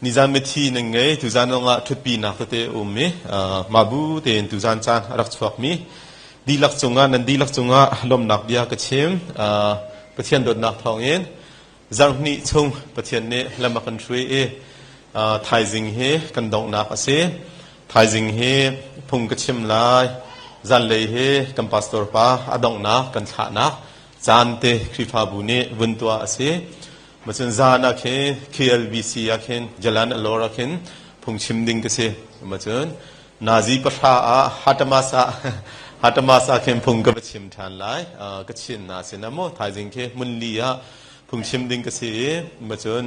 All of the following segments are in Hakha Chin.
Nizan mithi nan ngei, tuzan zongah ṭhutpinak tete a um i mah bu tein tuzan caan a rak chuakmi dihlak cungah nan dihlak cungah lawmhnak bia ka chim. Pathian dawtnak thawngin zarhhnih chung Pathian nih lam a kan hruai i thaizing hi kan donghnak a si. Thaizing hi phung ka chim lai. Zanlei hi kan pastor pa a donghnak kan thlahnak caan te Khrihfabu nih vun tuah a si. Macun zan ah khin KLBC ah khin Jalan Alor ah khin phungchim ding ka si. Macun nazi pahra ah Hatamas ah Hatamas ah khin phung ka va chim ṭhan lai. Ka chin na sin ah mu thaizing khi hmunli ah phungchim ding ka si i macun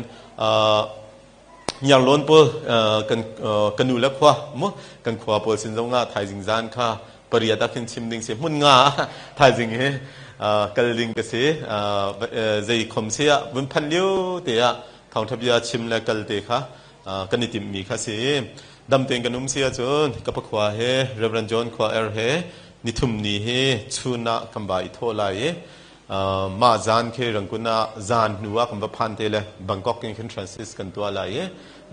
Hniarlawn pawl kan ka nu le khua mu kan khua pawl sin zong ah thaizing zan kha pariat ah khin chim ding si hmun nga ah thaizing hi kal ding ka si zei khom si ah vun phanh lio te ah thawngtha bia chim le kal te kha kan i timh mi kha si dam tein kan um si ahcun ka pakhua he Reverend John Khua Er he nithum ni hi chun ah kan ba i thawh lai i Mah zan khi Rangoon ah zan hnu ah kan va phan te le Bangkok in khin transit kan tuah lai i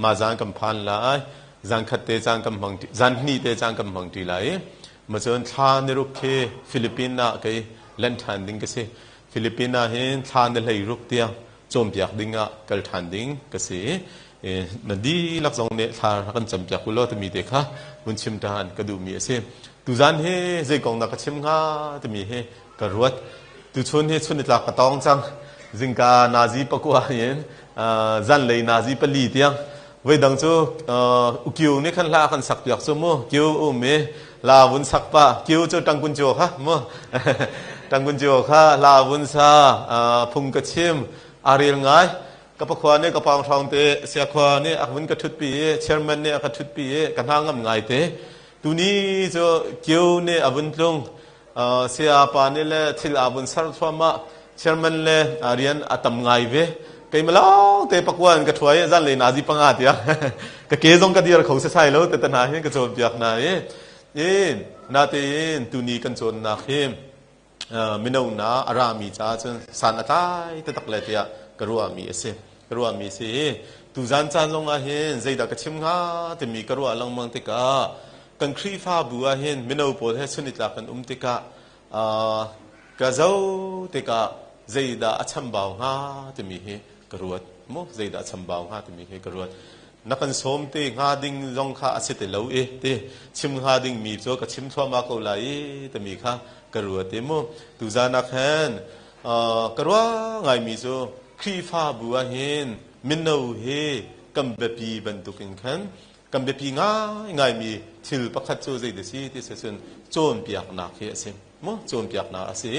mah zan kan phan lai. Zan khat te caan kan hmang zan hnih te caan kan hmang ṭi lai i macun thla ni ruk khi Philippines ah kei lanh ṭhan ding ka si. Philippines ah hin thla ni hlei ruk tiang cawnpiak ding ah kal ṭhan ding ka si i na dihlak zong nih thla rak kan campiak u law timi te kha vun chim ṭhan ka duhmi a si. Tuzan hi zei kong dah ka chim hnga timi hi ka ruat. Tuchun hi chun nitlak ka tawng cang. Zingka nazi pakua in zanlei nazi pali tiang. Voi dang cu ukyu nih khan hla kan sak piak cu mu. Kyu um i la vun sak pa. Kyu cu tangkun cio kha mu. Tangkun cio kha la vun sa phung ka chim. A rel ngai. Ka pakhua nih ka pawng hrawng te siakhua nih a vun ka ṭhutpi i chairman nih a ka ṭhutpi i ka hna ngam ngai te. Tuni cu kyu nih a vun tlung. Sayapa nih le thil aa vun ser thluahmah. Chairman le rian a tam ngai ve. Keimah lawng te pakuan ka ṭhuai i zanlei nazi panga tiang ka ke zong ka dir kho sasai lo te hna hin ka cawnpiak hna i i natein tuni kan cawnnak hi mino na a rami caah cun san a tlai taktak le tiah ka ruahmi a si. Ka ruahmi a si i tuzan caan zong ah hin zeidah ka chim hnga timi ka ruah lengmang tikah Kan Khrihfabu ah hin mino pawl he chunitlak kan um tikah ka zoh tikah zeidah a chambau hnga timi hi ka ruat. Mu zeidah a chambau hnga timi hi ka ruat. Na kan sawm te hnga ding zong kha a si ti lo i ti chim hnga ding mi cu ka chim thluahmah ko lai i timi kha ka ruat i mu. Tuzan ah khan ka ruah ngaimi cu Khrihfabu ah hin mino hi kan biapi bantukin khan Kan biapi ngaingaimi thil pakhat cu zei si ti si cun cawnpiaknak hi a si. Mu cawnpiaknak a si.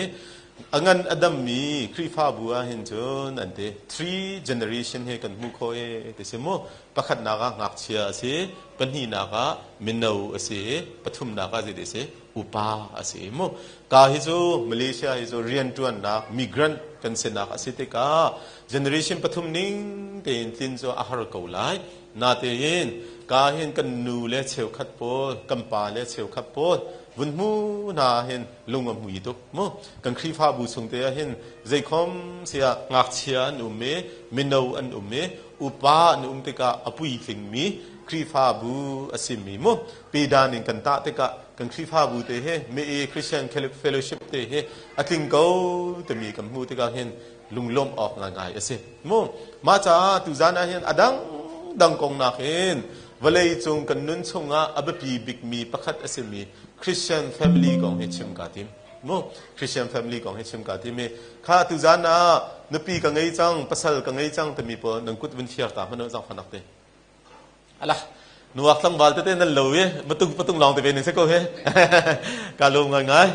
A ngan a dammi Khrihfabu ah hin cun an ti three generation hi kan hmuh khawh e ti si mu. Pakhatnak ah ngakchia a si, pahnihnak ah mino a si, pathumnak ah zei ti si upa a si mu. Ka hi cu Malaysia hi cu rianṭuannak migrant kan sinak a si tikah generation pathum ning tein tlin cu a har ko lai. Natein ka hin kan nu le cheukhat pawl, kan pa le cheukhat pawl vun hmu hna hin lung a hmui tuk mu. Kan Khrihfabu chung te ah hin zeikhom siah ngakchia an um i mino an um i upa an um tikah a puitlingmi Khrihfabu a simi mu. Pedan in kan tah tikah kan Khrihfabu te hi Mi Christian Fellowship te hi a tling ko timi kan hmuh tikah hin lunglawmh awk ngaingai a si. Mu mah caah tuzan ah hin a dangdang kong nakin vawlei cung kan nun chungah a biapi bikmi pakhat a simi Christian family kong hi chim kaa tim. Mu Christian family kong hi chim kaa tim i kha tuzan ah nupi ka ngei cang, pasal ka ngei cang timi pawl nan kut vun thiar ta hmanh zangfahnak te. Alah, nuak tlangval tete nan lo i patung patung lawng te ve ning si ko hi. Ka lung ngai ngai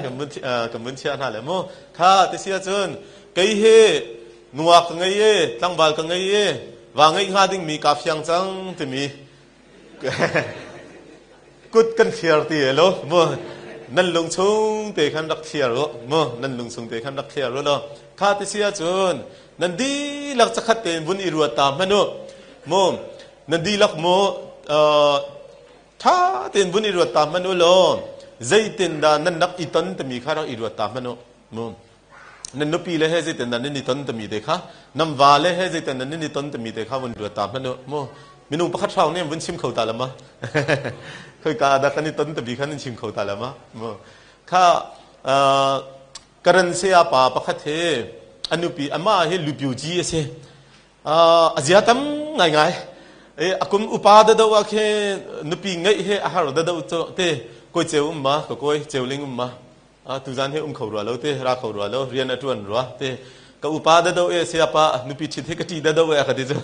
kan mun chia hna le mu. Kha ti si ahcun kei hi nuak ka ngei i tlangval ka ngei i va ngeih hnga ding mi ka fiang cang timi kut kan thiar ti lo mu nan lung chung te khan rak thiar u mu nan lung chung te khan rak thiar u lo kha ti si ahcun Nan dihlak cakhat tein vun i ruat ta hmanh u. Mu, nan dihlak mu ṭha tein vun i ruat ta hmanh u law zeitindah nan rak i ton timi kha rak i ruat ta hmanh u. Mu, nan nupi le he zeitindah nan i ton timi te kha, nan va le he zeitindah nan i ton timi te kha vun ruat ta hmanh u. Mu, Minung pakhat hrawng nih vun chim kho ta la ma? Khoika dah kan i ton tabi khan in chim kho ta la ma? Kha Karen saya pa pakhat he a nupi amah hi lupyu-ji a si. A zia tam ngaingai. A kum upa dado ah khin nupi ngeih he a har dado te koi ceu um ma ka koi ceuling um ma. Tuzan he um kho rua lo te ra kho rua lo rian a tuan rua te ka upa dado e sayapa nupi ṭhit he ka ṭi dado e ka ti cu.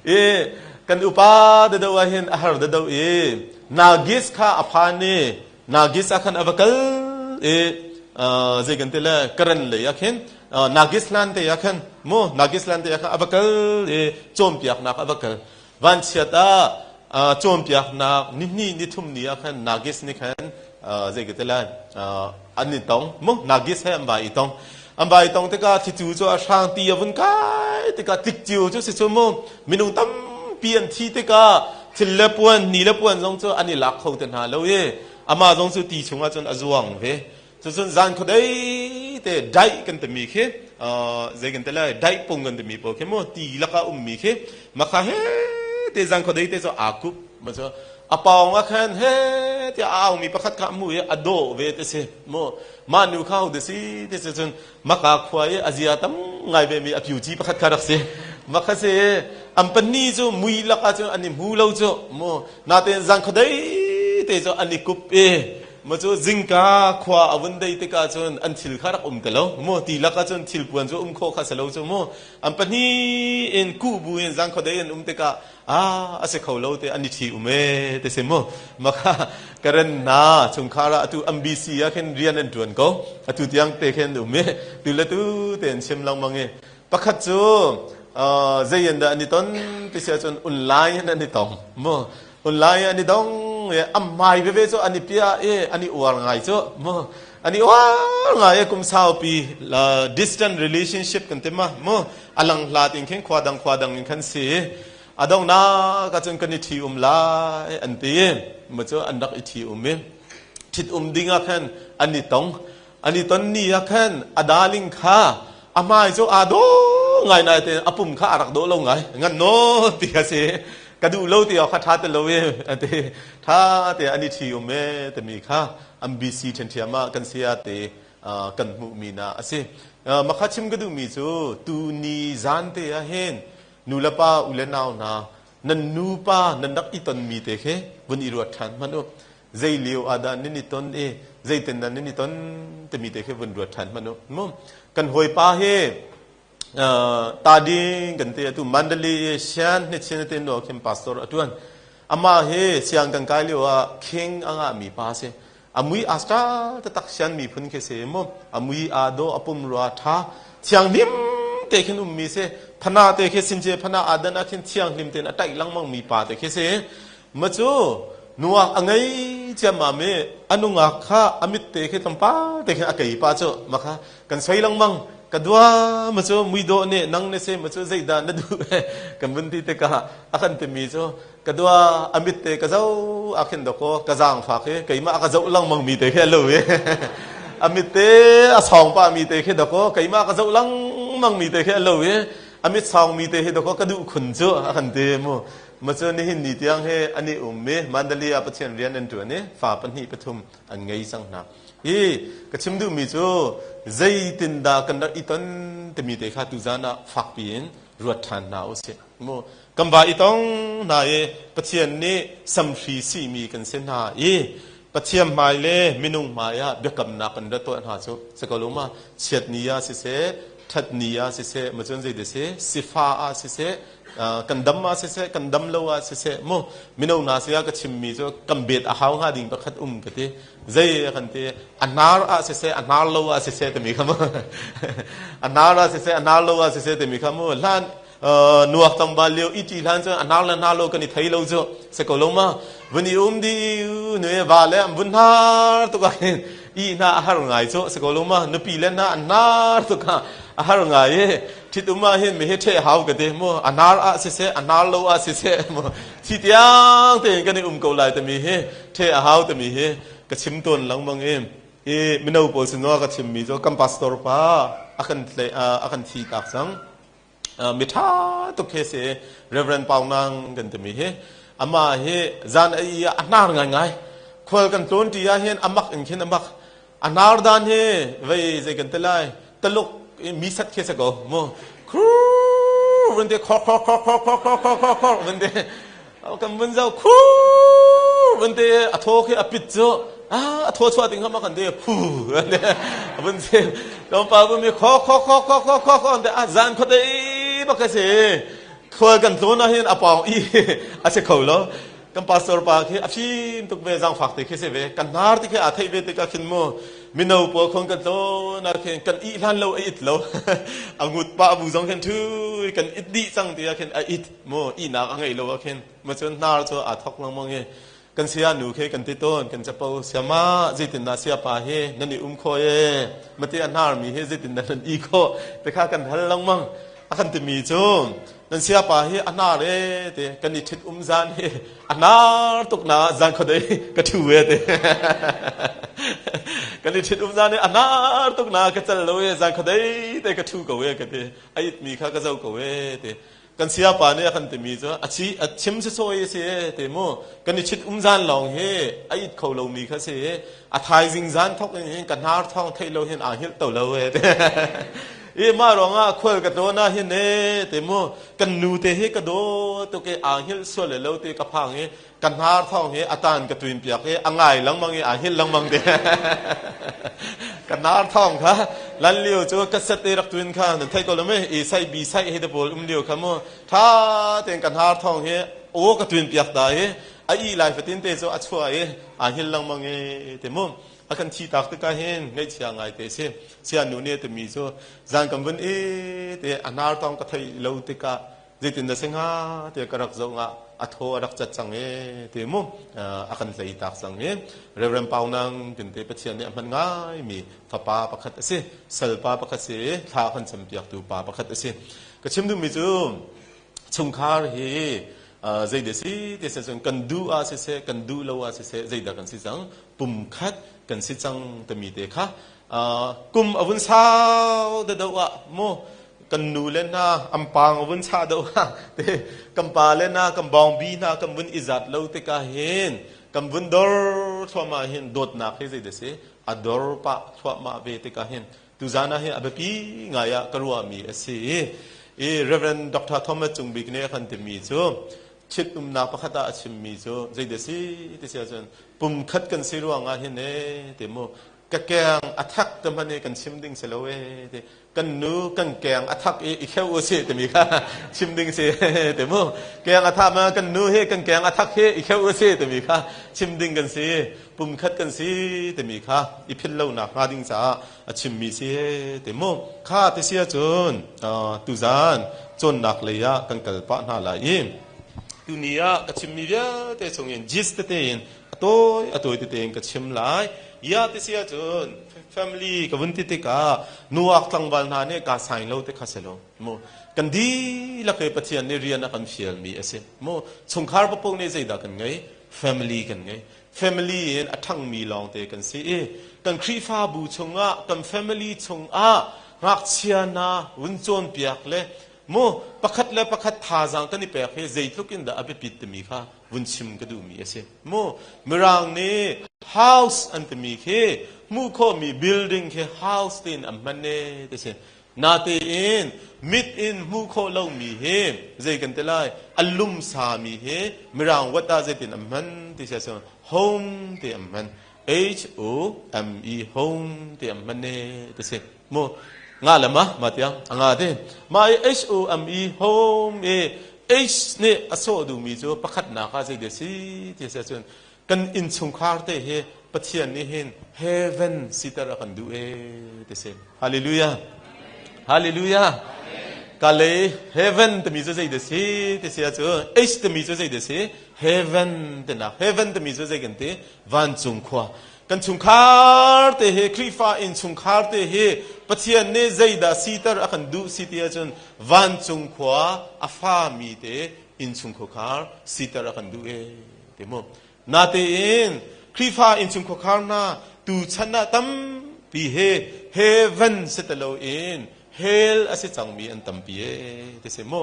I kan upa dado ah hin a har dado i Nagis kha a phan i Nagis ah khan a va kal i zei kan ti le Karen lei ah khin Nagis hlan te ah khan mu Nagis hlan te ah khan a va kal i cawnpiaknak a va kal. Vanchiat ah cawnpiaknak nihnih nithum ni ah khan Nagis nih khan zei ka ti lai an i tong mu Nagis he an vai i tong. An vai i tong tikah thlitu cu a hrang ti a vun kai tikah tlikcio cu si cu mu minung tampi an thi tikah thil le puan ni le puan zong cu an i lak kho te hna lo i amah zong cu ti chungah cun a zuang ve. Cucun zan khuadei te daih kan timi khi zei kan ti lai daih pung kan timi pawl khi mu ti lakah ummi khi makha he te zan khuadei te cu aa kup ma cu a pawng ah khan he tiah a aumi pakhat kha a hmu i a dawh ve te si mu mah nu kha ho te si te si cun maka khua i a zia tam ngai ve mi a pyuci pakhat kha rak si makha si an pahnih cu mui lakah cun an i hmu lo cu mu natein zan khuadei te cu an i kup i Ma cu zingka khua a vun dei tikah cun an thil kha rak um ti lo. Mu ti lakah cun thil puan cu um khawh kha si lo cu mu. An pahnih in kuh bu in zang khuadei an um tikah ah a si kho lo te an i ṭhi um e te si mu. Makha Karen hna chungkhar ah atu MBC ah khin rian an ṭuan ko. Atu tiang te khin um i tu le tu te an chim lengmang i pakhat cu zei in dah an i ton ti si ahcun online in an i tong mu. Online an i dong i a hmai veve cu an i piah i an i uar ngai cu mu an i uar ngai i kum saupi distant relationship kan ti ma mu a lang hlat in khin khua dang khua dang in khan si a donghnak ahcun kan i ṭhi um lai an ti mu cu an rak i ṭhi um i ṭhit um ding ah khan an i tong An i ton ni ah khan a darling kha a hmai cu aa dawh ngai nai te a pum kha a rak dawh lo ngai. Ngan naw ti a si. Ka duh lo ti awk kha ṭha ti lo i a ti. Ṭha te an i ṭhi um e timi kha an BC ṭhiamṭhiam ah kan saya te kan hmuhmi na a si. Makha chim ka duhmi cu tu ni zan te ah hin nu le pa u le nau hna nan nupa nan rak i tonmi te khi vun i ruat ṭhan hmanh u. Zei lio ah dah nan i ton i zeitin dah nan i ton timi te khi vun ruat ṭhan hmanh u. Mu kan hawipa hi ta ding kan ti atu Mandalay i Shan Hnechin te no khin pastor a ṭuan. Amah hi siang kan kai lio ah king a ngahmi pa si. A mui a star taktak Shan miphun khi si mu. A mui aa dawh, a pumrua ṭha, thianghlim te khin ummi si. Phana te khi since phana aa dan ah khin thianghlim tein a taih lengmang mi pa te khi si. Ma cu nuak a ngei ciammam i a nungak kha a mit te khi tlawmpal te khin a kei pa cu ma kha kan soi lengmang ka dua ma cu muidawh nih nang na si ma cu zeidah na duh kan vun ti tikah a kan timi cu ka dua a mit te ka zoh ah khin dawkaw ka zaangfak i keimah a ka zoh lengmang mi te khi a lo i a mit te a sawng pah mi te khi dawkaw keimah ka zoh lengmang mi te khi a lo i a mit sawng mi te hi dawkaw ka duh khun cu a kan ti mu Ma cu nihin ni tiang hi an i um i Mandalay ah Pathian rian an ṭuan i fa pahnih pathum an ngei cang hna. Hi ka chim duhmi cu zeitindah kan rak i ton timi te kha tuzan ah fakpi in ruat ṭhan hna usih. Mu kan va i tong hna i Pathian nih samhri sihmi kan si hna i Pathian hmai le minung hmai ah biakamnak kan rat tuah hna cu si ko lo ma chiat ni ah siseh ṭhat ni ah siseh ma cun zei si sifa ah siseh kan dam ah siseh kan dam lo ah siseh mu mino hna sia ka chimmi cu kan bet a hau hnga ding pakhat um ka ti zei kan ti a hnar ah siseh a hnar lo ah siseh timi kha mu a hnar ah siseh a hnar lo ah siseh timi kha mu hlan nuak tlangval lio i ṭi hlan cun a hnar le hnar lo kan i thei lo cu si ko lo ma vun i um di nu va le an vun hnar tuk ah hin i hna a har ngai cu si ko lo ma nupi le hna an hnar tuk ah a har ngai i ṭhit um ah hin mi hi ṭheh hau ka ti mu a hnar ah siseh a hnar lo ah siseh mu thi tiang tein kan i um ko lai timi hi ṭheh a hau timi hi ka chim tawn lengmang i i mino pawl sinah ka chimmi cu kan pastor pa a kan a kan thi tak cang. Mi ṭha tuk khi si. Reverend Pau Nang kan timi hi amah hi zan a i ah a hnar ngaingai. Khual kan tlawn ṭi ah hin a mak in khin a mak. A hnar dan hi vei zei kan ti lai Taluk mi sat khi si ko mu. Khur vun ti khor khor khor khor khor khor khor khor khor vun ti kan vun zoh khur vun ti a thaw khi a pit cu a thaw chuah ding kha ma kan ti phu vun si tlawmpal vun mi kho kho kho kho kho kho kho te a zan kho te bak ka si khual kan tlawn ah hin a pawng i a si kho lo kan pastor pa khi a fim tuk ve zaangfak te khi si ve kan hnar ti khi aa theih ve tikah khin mu mino pawl khon kan tlawn ah khin kan ih hlan lo a it lo a ngut pa bu zong khin thu kan it dih cang ti ah khin a it mu ihnak a ngei lo ah khin ma cun hnar cu aa thok lengmang i kan saya nu khi kan ti tawn kan capo siama zeitindah siapa hi nan i um kho e mate a hnar mi hi zeitindah nan i khawh te kha kan hal lengmang a kan timi cu nan siapa hi a hnar e te kan i ṭhit um zan hi a hnar tuk na zan khodei ka ṭhu e te kan i ṭhit um zan hi a hnar tuk na ka cal lo e zan khodei te ka ṭhu ko e ka ti a it mi kha ka zoh ko e te kan siapa nih a kan timi cu a chi a chim si sawi a si e te mu kan i chit um zan lawng hi a it kho lomi kha si a thaizing zan thok in hin ka hnar thawng theih lo hin aa hngilh to lo e te i mah ruangah khual ka tlawn ah hin e te mu kan nu te hi ka daw tuk i aa hngilh sual le lo te ka phang i ka hnar thawng hi a tan ka tuin piak i a ngai lengmang i aa hngilh lengmang te ka hnar thawng kha lan lio cu cassette te rak tuin kha nan theih ko lo mei i sai bi sai hi te pawl um lio kha mu tha tein ka hnar thawng hi aw ka tuin piak ta i a ih lai fatin te cu a chuah i aa hngilh lengmang i te mu a kan thi tak tikah hin ngaihchia ngai te si sia nu nih timi cu zan kan vun i te a hnar tawng ka theih lo tikah zeitin dah si hnga tiah ka rak zoh nga a thaw a rak cat cang e ti mu a kan tlei tak cang i Reverend Pau Nang tinte Pathian nih a hman ngaimi fapa pakhat a si salpa pakhat si i thla kan campiaktu pa pakhat a si ka chim duhmi cu chungkhar hi zeidah si ti si cun kan duh ah siseh kan duh lo ah siseh zeidah kan si cang pumkhat kan si cang timi te kha kum a vun sau deuh ah mu kan nu le hna an paang a vun chah deuh ah te kan pa le hna kan bawngbi hna kan vun i zat lo tikah hin kan vun dor thluahmah hin dawtnak hi zeidah si a dor pah thluahmah ve tikah hin tuzan ah hin a biapi ngai ah ka ruahmi a si i i Reverend Dr. Thomas Cung Bik nih a kan timi cu ṭhitumnak pakhat ah a chimmi cu zeidah si ti si ahcun pumkhat kan si ruangah hin e ti mu ka keng a thak te hmanh i kan chim ding si lo e ti kan nu kan keng a thak i i kheu u sih timi kha chim ding si ti mu keng a thak ma kan nu hi kan keng a thak hi i kheu u sih timi kha chim ding kan si pumkhat kan si timi kha i philh lo nak hnga ding caah a chimmi si ti mu kha ti si ahcun tuzan cawnnak lei ah kan kal pah hna lai i tuni ah ka chimmi vialte chungin gist tete in a tawi a tawi tete in ka chim lai ya ti si ahcun family ka vun ti tikah nuak tlangval hna nih kaa saing lo te kha si lo mu kan dihlak he Pathian nih rian a kan fialmi a si mu chungkhar papoh nih zeidah kan ngei family kan ngei family in a ṭhangmi lawngte kan si i kan Khrihfabu chungah kan family chungah ngakchia hna vun cawnpiak le mu pakhat le pakhat thazaang kan i pek hi zeitluk in dah a biapit timi kha vun chim ka duhmi a si mu mirang nih house an timi khi hmuh khawhmi building khi house tiin an hman e ti si natein mit in hmuh khawh lomi hi zei kan ti lai a lumsami hi mirang wat ah zeitin an hman ti si ahcun home ti an hman H O M E home ti an hman e ti si mu nga le ma ma tiang a nga ti ma i H O M E home e H nih a sawh duhmi cu pakhatnak ah zei dah si ti si ahcun kan innchungkhar te hi Pathian nih hin heaven siter a kan duh e ti si hallelujah hallelujah ka lei heaven timi cu zei dah si ti si ahcun H timi cu zei dah si heaven tinak heaven timi cu zei kan ti vancung khua kan chungkhar te hi Khrihfa innchungkhar te hi Pathian nih zeidah siter a kan duh si ti ahcun vancung khua a fami te innchung khuakhar siter a kan duh e ti mu natein Khrihfa innchung khuakhar hna tu chan ah tampi he heaven si ti loin Hell a si cangmi an tampi ee ti si mu.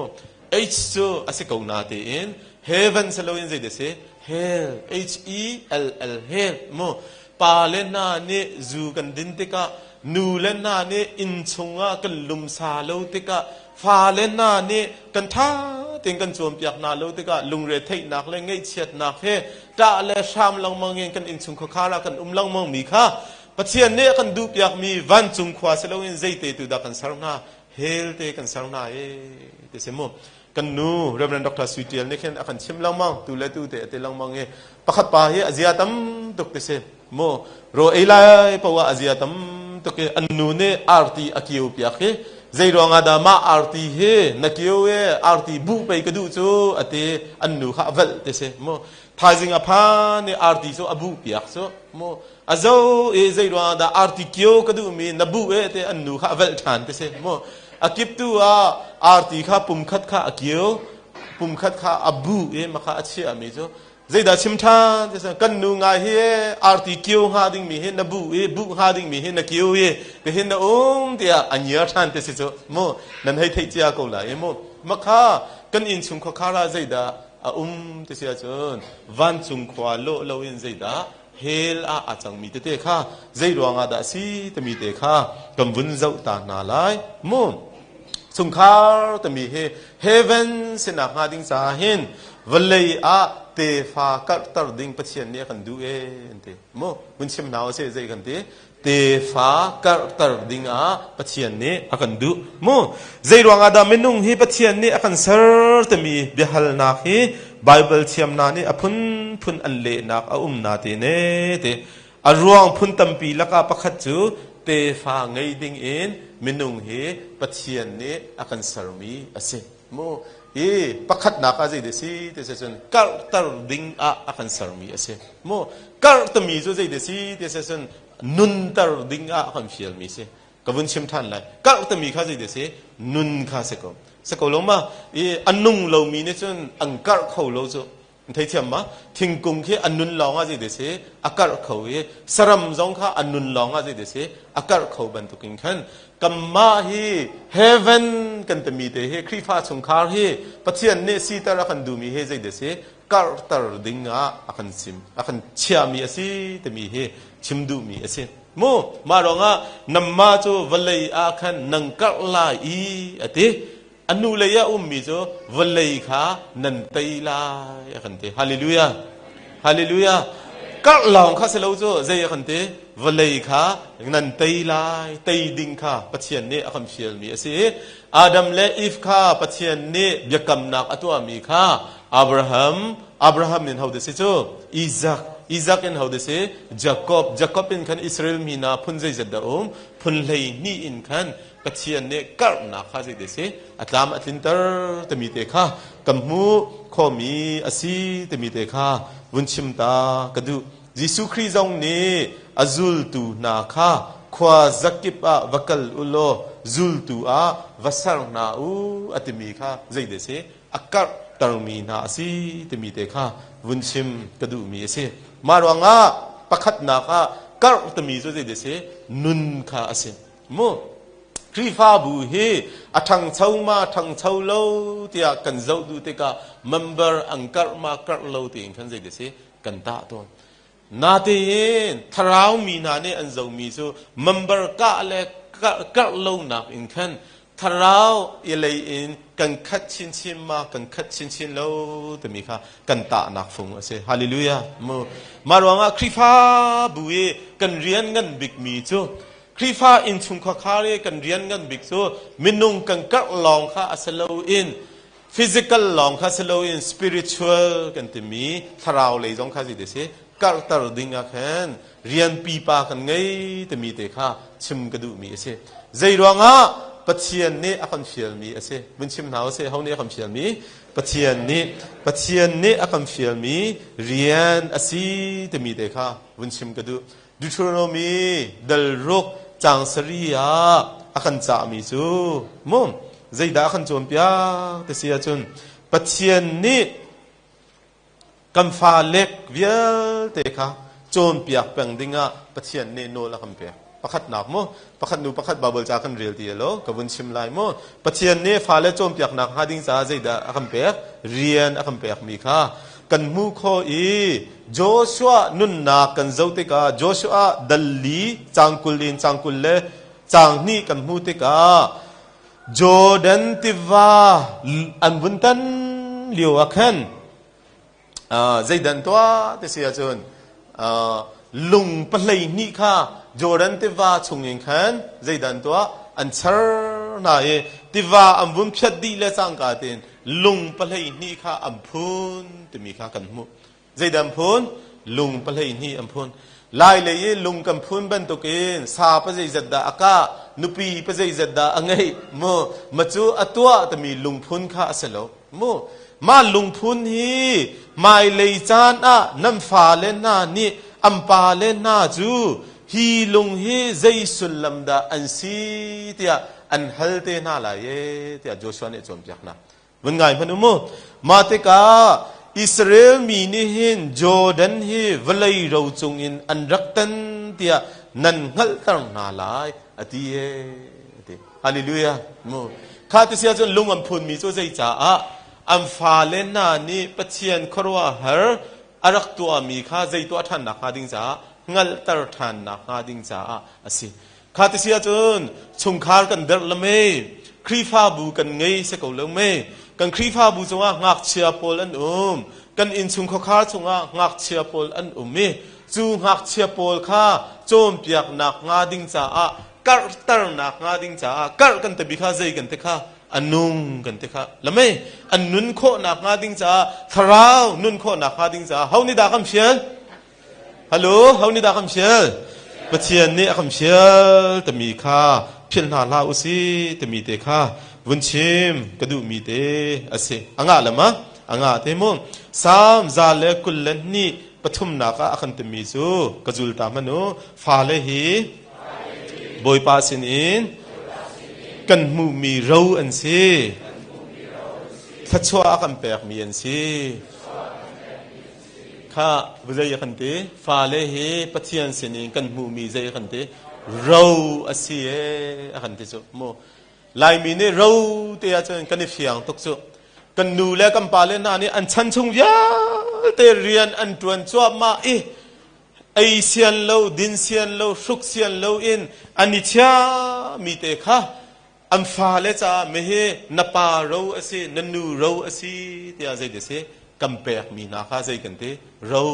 H cu a si ko na tein heaven si loin zei ti si hell H E L L hell mu. Pa le hna nih zu kan din tikah nu le hna nih inn chungah kan lumsa lo tikah fale hna nih kan ṭha tein kan cawnpiak hna lo tikah lungre theihnak le ngaihchiatnak he ṭah le hram lengmang in kan innchung khuakhar ah kan um lengmang mi kha Pathian nih a kan duhpiakmi vancung khua si loin zeite tu dah kan ser hna hell te kan ser hna e ti si mu. Kan nu Reverend Dr. Sui Tial nih khin a kan chim lengmang tu le tu te a ti lengmang i pakhat pa hi a zia tam tuk ti si mu. Ro ei lai poah a zia tam tuk i an nu nih arti a kio piak hi zei ruangah dah mah arti hi na kio e arti bu pei ka duh cu a ti an nu kha a velh ti si mu. Thaizing a phan i arti cu a bu piak cu mu. A zo i zei ruangah dah arti kio ka duhmi na bu e te an nu kha a velh ṭhan ti si mu. A kiptu ah arti kha pumkhat kha a kio pumkhat kha a bu i makha a chiahmi cu zeidah chim ṭhan ti si. Kan nu ngai hi arti kio hnga dingmi hi na bu i bu hnga dingmi hi na kio i ti hin na um tiah a ngiar ṭhan ti si cu mu. Nan hei theih cia ko lai i mu. Makha kan innchung khuakhar ah zeidah a um ti si ahcun vancung khua lawh loin zeidah hell ah a cangmi tete kha zei ruangah dah a si timi te kha kan vun zoh ta hna lai mu. Chungkhar timi hi heaven sinak hnga ding caah hin vawlei ah tefa karhter ding Pathian nih a kan duh e an ti mu. Hun chim hna usih zei kan ti? Tefa karhter ding ah Pathian nih a kan duh mu. Zei ruangah dah minung hi Pathian nih a kan ser timi biahalnak hi Bible thiamnak nih a phunphun an lehnak a um na te ne te. A ruang phun tampi lakah pakhat cu tefa ngei ding in minung hi Pathian nih a kan sermi a si mu. I pakhatnak ah zei si ti si cun karhter ding ah a kan sermi a si mu. Karhtami cu zei si ti si cun nunter ding ah a kan fialmi si. Ka vun chim ṭhan lai. Karh timi kha zei si? Nun kha si ko. Si ko lo ma? I a nung lomi nih cun an karh kho lo cu. Theithiam ma? Thingkung khi a nun lawng ah zei si? A karh kho i saram zong kha a nun lawng ah zei si? A karh kho bantukin khan kanmah hi heaven kan timi te hi Khrihfa chungkhar hi Pathian nih siter a kan duhmi hi zei si? Karhter ding ah a kan sim a kan chiahmi a si timi hi chim duhmi a si. Mu mah ruangah namma cu vawlei ah khan nang karh lai i a ti. A nu lei ah ummi cu vawlei kha nan tei lai a kan ti. Hallelujah. Hallelujah. Karh lawng kha si lo cu zei a kan ti? Vawlei kha nan tei lai, tei ding kha Pathian nih a kan fialmi a si. Adam le Eve kha Pathian nih biakamnak a tuahmi kha Abraham, Abraham in hode si cu? Isaac, Isaac in hode si? Jacob, Jacob in khan Israel mi hna phun zeizat dah um? Phun 12 in khan Pathian nih karhnak kha zei si? A tlam a tlinter timi te kha kan hmuh khawhmi a si timi te kha vun chim ta ka duh. Jesuh Khrih zong nih a zultu hna kha khua zakip ah va kal u law zultu ah va ser hna u a timi kha zei si? A karhtermi hna a si timi te kha vun chim ka duhmi a si. Mah ruangah pakhatnak ah karh timi cu zei si? Nun kha a si. Mu Khrihfabu hi a ṭhangcho ma ṭhangcho lo tiah kan zoh duh tikah member an karh ma karh lo tiin khan zei si kan tah tawn. Natein thlarau mi hna nih an zohmi cu member kah le karh lonak in khan thlarau i lei in kan khat chinchin ma kan khat chinchin lo timi kha kan tahnak fung a si. Hallelujah. Mu. Mah ruangah Khrihfabu i kan rian ngan bikmi cu Khrihfa innchung khuakhar i kan rian ngan bik cu minung kan karh lawng kha a si loin physical lawng kha si loin spiritual kan timi thlarau lei zong kha zei si karhter ding ah khan rian pipa kan ngei timi te kha chim ka duhmi a si. Zei ruangah Pathian nih a kan fialmi a si. Mun chim hna usih ho nih a kan fialmi? Pathian nih Pathian nih a kan fialmi rian a si timi te kha vun chim ka duh. Deuteronomy dal ruk caang sari ah a kan cahmi cu mu zeidah a kan cawnpiak ti si ahcun Pathian nih kan fa lek vialte kha cawnpiak peng dingah Pathian nih nawl a kan pek. Pakhatnak mu, pakhat nu pakhat Baibal ca kan rel ti lo, ka vun chim lai mu. Pathian nih fale cawnpiaknak hnga ding caah zeidah a kan pek? Rian a kan pekmi kha kan hmuh khawh i Joshua nunnak kan zoh tikah Joshua dal li cang 20 in cang 20 le cang hnih kan hmuh tikah Jordan tiva an vun tan lio ah khan zeidan tuah ti si ahcun lung pahlei hnih kha Jordan tiva chungin khan zeidan tuah an char hna i tiva an vun phiat dih le cangka tein lung pahlei hnih kha an phun timi kha kan hmuh. Zeidah an phun? Lung pahlei hnih an phun. Lai lei i lung kan phun bantukin sa pa zeizat dah a kah, nupi pa zeizat dah a ngeih, mu ma cu a tuah timi lungphun kha a si lo. Mu mah lungphun hi hmailei caan ah nan fale hna nih an pale hna cu hi lung hi zei sullam dah an si tiah an hal te hna lai e tiah Joshua nih a cawnpiak hna. Vun ngai hmanh u mu. Mah tikah Israel mi nih hin Jordan hi vawlei ro cungin an rak tan tiah nan hngalhter hna lai a ti e. A ti. Hallelujah. Mu. Kha ti si ahcun lung an phunmi cu zeicaah an fale hna nih Pathian khuaruahhar a rak tuahmi kha zei tuah ṭhannak hnga ding caah hngalhter ṭhannak hnga ding caah a si. Kha ti si ahcun chungkhar kan derh le mei, Khrihfabu kan ngei si ko lo mei. Kan Khrihfabu cungah ngakchia pawl an um. Kan innchung khuakhar chungah ngakchia pawl an um i cu ngakchia pawl kha cawnpiaknak hnga ding caah karhternak hnga ding caah karh kan ti kha zei kan ti kha a nung kan ti kha lamei an nun khawhnak hnga ding caah thlarau nun khawhnak hnga ding caah ho nih dah kan fial Halo ho nih dah kan fial Pathian nih a kan fial timi kha philh hna hlah usi timi te kha vun chim ka duhmi te a si a ngah le ma a ngah te mu Salm 122 pathumnak ah a kan timi cu ka zul ta hmanh u fale hi Bawipa sinin kan hmuhmi ro an si. Thluachuah a kan pekmi an si. Kha zei a kan ti? Fale hi Pathian sinin kan hmuhmi zei a kan ti? Ro a si ee a kan ti cu. Mu. Laimi nih ro te ahcun kan i fiang tuk cu. Kan nu le kan pa le hna nih an chan chung vialte rian an ṭuan cuahmah i ei sian lo, din sian lo, hruk sian lo in an i chiami te kha an fale caah mihi na pa ro a si, na nu ro a si tiah zei ti si kan pekmi hna kha zei kan ti ro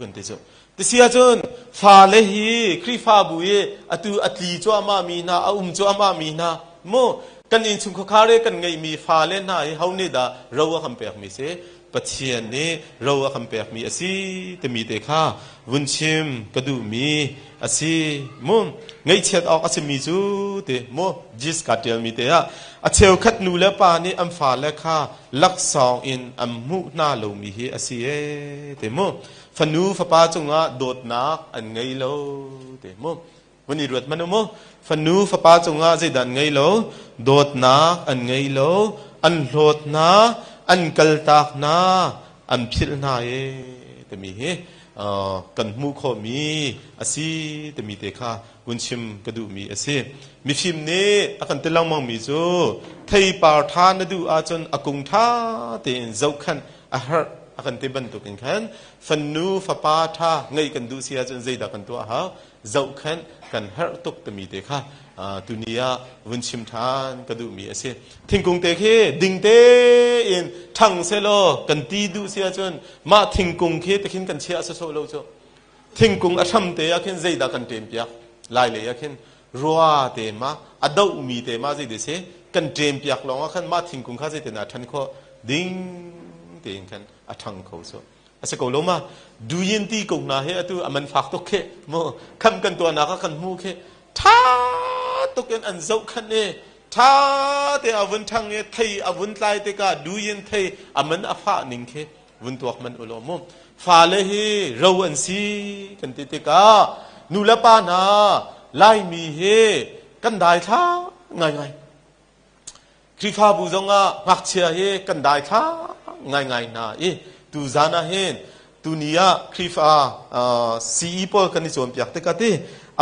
kan ti cu. Tisi ahcun fale hi Khrihfabu i atu a tli cuahmah mi hna, a um cuahmah mi hna mu kan innchung khuakhar i kan ngeihmi fale hna hi ho nih dah ro a kan pekmi si? Pathian nih ro a kan pekmi a si timi te kha vun chim ka duhmi a si mu ngaihchiat awk a simi cu ti mu jis ka ṭialmi te ah a cheukhat nu le pa nih an fale kha laksawng in an hmuh hna lomi hi a si e ti mu fanu fapa cungah dawtnak an ngei lo ti mu Vun i ruat hmanh u mu. Fanu fapa cungah zeidah an ngei lo? Dawtnak an ngei lo. An hlawt hna, an kaltak hna, an philh hna e timi hi kan hmuh khawhmi a si timi te kha vun chim ka duhmi a si. Mifim nih a kan ti lengmangmi cu theipar ṭha na duh ahcun a kung ṭha tein zohkhanh a herh a kan ti bantuk in khan fanu fapa ṭha ngeih kan duh si ahcun zeidah kan tuah a hau? Zohkhenh kan herh tuk timi te kha tuni ah vun chim ṭhan ka duhmi a si. Thingkung te khi ding tein ṭhang selaw kan ti duh si ahcun mah thingkung khi tikhin kan chiah sawsawh lo cu. Thingkung a hram te ah khin zeidah kan ṭem piak? Lai lei ah khin rua te ma a dohmi te ma zei si kan ṭem piak lawng ah khan mah thingkung kha zeitin a ṭhan khawh ding tein khan a ṭhang kho cu. A si ko lo ma? Duyin ti ko hna he atu a man fak tuk khi mu kham kan tuahnak ah kan hmu khi tha tuk in an zoh khan i tha te a vun thang i thei a vun tlai tikah duyin thei a man a fah ning khi vun tuak man u law mu fale hi ro an si kan ti tikah nu le pa hna Laimi hi kan dai thla ngaingai Khrihfabu zongah ngakchia hi kan daithla ngaingai hna i tuzan ah hin tuni ah Khrihfa CE pawl kan i cawnpiak tikah ti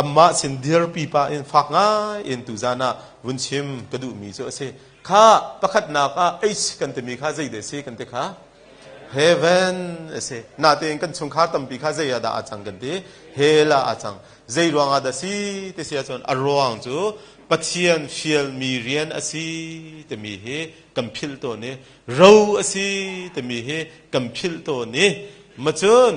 Amah sin dirpi pah in fak ngai in tuzan ah vun chim ka duhmi cu a si. Kha pakhatnak ah H kan timi kha zei dah si kan ti kha? Heaven a si. Natein kan chungkhar tampi kha zei ah dah aa cang kan ti? Hell ah aa cang. Zei ruang ah dah si ti si ahcun a ruang cu Pathian fialmi rian a si timi hi kan philh tawn i ro a si timi hi kan philh tawn i macun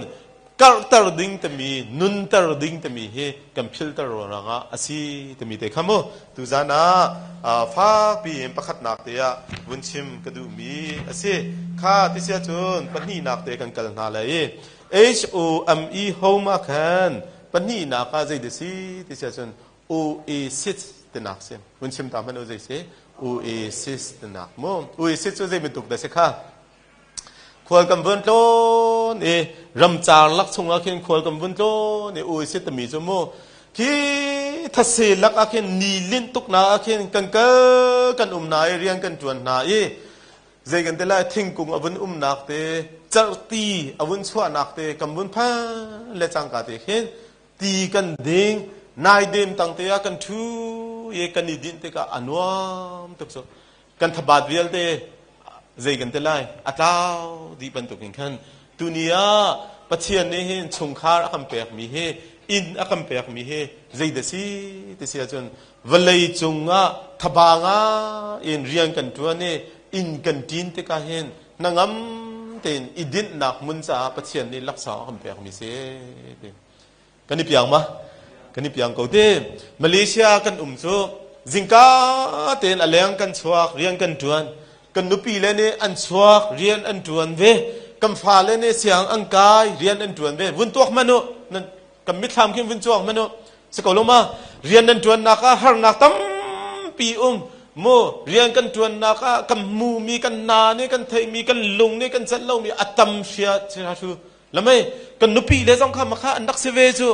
karhter ding timi nunter ding timi hi kan philter ruangah a si timi te kha mu tuzan ah fakpi in pakhatnak te ah vun chim ka duhmi a si kha tisia cun pahnihnak te kan kal hna lai i H O M E home ah khan pahnihnak ah zei si tisia cun Oasis tinak si vun chim ta hmanh u zei si Oasis tinak mu Oasis cu zei bantuk dah si kha Khual kan vun tlawn i ramcar lak chungah khin khual kan vun tlawn i ui si timi cu mu khi thase lak ah khin ni linh tuk na ah khin kan kal kan um na i rian kan tuan hna i zei kan ti lai thingkung a vun umnak te cerhti a vun chuahnak te kan vun phan le cangka te khin ti kan ding naidem tang te ah kan thu i kan i dinh tikah a nuam tuk cu Kan thabat vialte zei kan ti lai a tlau dih bantukin khan tuni ah Pathian nih hin chungkhar a kan pekmi hi inn a kan pekmi hi zei dah si ti si ahcun vawlei cung ah thaba ngai in rian kan ṭuan i inn kan ṭin tikah hin hnangam tein i dinhnak hmun caah Pathian nih laksawng a kan pekmi si ti. Kan i piang ma? Kan i piang ko te. Malaysia kan um cu zingka tein a leng kan chuak, rian kan ṭuan. Kan nupi le nih an chuak, rian an ṭuan ve. Kan fale nih siang an kai, rian an ṭuan ve. Vun tuak hmanh u. Nan kan mitthlam khin vun cuang hmanh u. Si ko lo ma? Rian nan ṭuannak ah harnak tampi um. Mu rian kan ṭuannak ah kan hmumi, kan hna nih kan theihmi, kan lung nih kan celh lomi a tam hria thu. Lamei kan nupi le zong kha makha an rak si ve cu.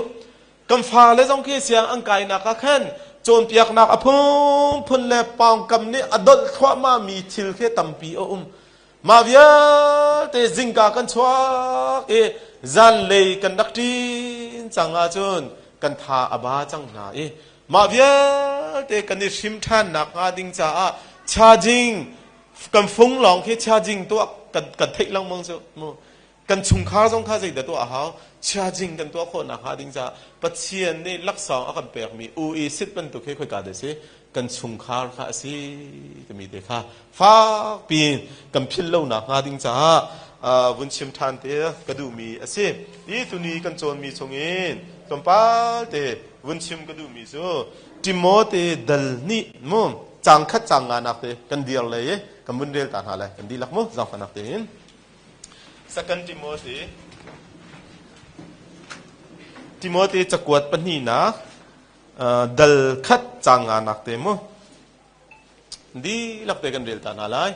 Kan fa le zong khi siang an kainak ah khan cawnpiaknak a phunphun le pawngkam nih a dolh thluahmah mi thil khi tampi a um. Mah vialte zingka kan chuak i zanlei kan rak ṭin cang ahcun kan tha a ba cang hna i mah vialte kan i hrim ṭhannak hnga ding caah charging kan fung lawng khi charging tuah kan, kan theih lengmang cu mu Kan chungkhar zong kha zeidah tuah a hau? Charging kan tuah khawh nakhnga ding caah Pathian nih laksawng a kan pekmi u i sit bantuk hi khoika dah a si? Kan chungkhar kha a si timi te kha fakpi in kan philh lo nakhnga ding caah vun chim ṭhan te ka duhmi a si. Hi tuni kan cawnmi chungin tlawmpal te vun chim ka duhmi cu Timote dal nih mu cang khat cang nga nak te kan dir lei i kan vun rel ta hna lai kan dihlak mu zaangfahnak tein. Second Timothy Timothy cakuat pahnihnak dal khat cang nganak te mu dihlak te kan rel ta hna lai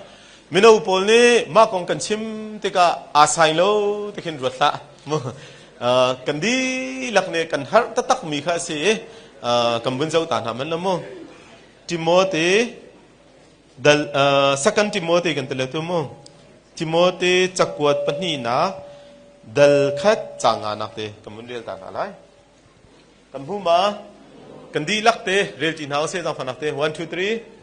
mino pawl nih mah kong kan chim tikah aa sai lo ti khin ruat hlah mu kan dihlak nih kan harh taktak mi kha a si i kan vun zoh ta hna man lo mu Timothy Dal, uh, second Timothy kan ti le tu mu. Timothy cakuat pahnihnak dal khat cang nga nak te kan mun rel ta hna lai. Kan hmu ma? Kan dihlak te rel ti hna usih zangfah nak te 1 2 3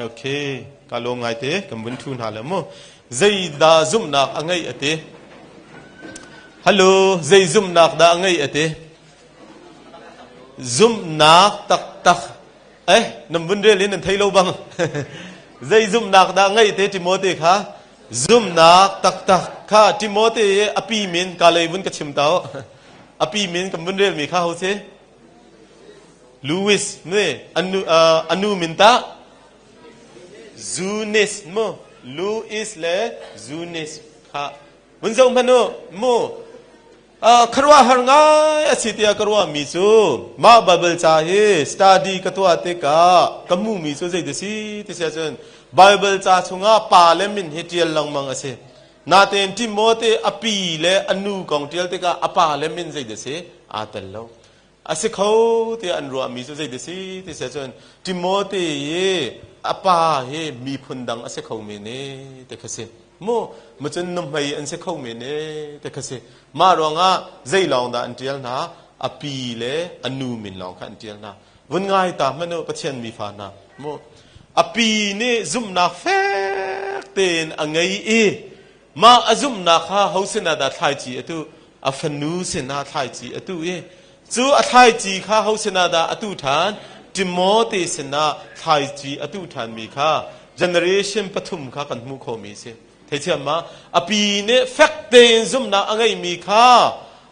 Okay, ka lawm ngai te, kan vun thu hna le mu. Zeidah zumhnak a ngeih a ti? Hello, zei zumhnak dah a ngeih a ti? Zumhnak taktak. Eh, nan vun rel in nan thei lo bang. zei zumhnak dah a ngeih te Timote kha? Zumhnak taktak kha Timote i a pi min ka lei vun ka chim tau. A pi min kan vun rel mi kha ho si? Louis nih a nu min tah Zunis mu Louis le Zunis kha vun zoh hmanh u mu khuaruahhar ngai a si tiah ka ruahmi cu mah Bible ca hi study ka tuah tikah ka hmuhmi cu zei si ti si ahcun Bible ca chungah pa le min hi ṭial lengmang a si. Natein Timote a pi le a nu kong ṭial tikah a pa le min zei si aa tel lo. A si kho tiah an ruahmi cu zei si ti si ahcun Timote i a pa hi miphun dang a si kho men e ti kha si. Mu macun nuhmei an si kho men e ti kha si. Mah ruangah zei lawng dah an ṭial hna? A pi le a nu min lawng kha an ṭial hna. Vun ngai ta hmanh u Pathian mi fa hna. Mu a pi nih zumhnak fek tein a ngei i Mah a zumhnak kha ho sinah dah thlaici a tuh? A fanu sinah thlaici a tuh i cu a thlaici kha ho sinah dah a tuh ṭhan? Timote sinah thlaici a tuh ṭhanmi kha generation pathum kha kan hmuh khawhmi a si. Theithiam ma? A pi nih fek tein zumhnak a ngeihmi kha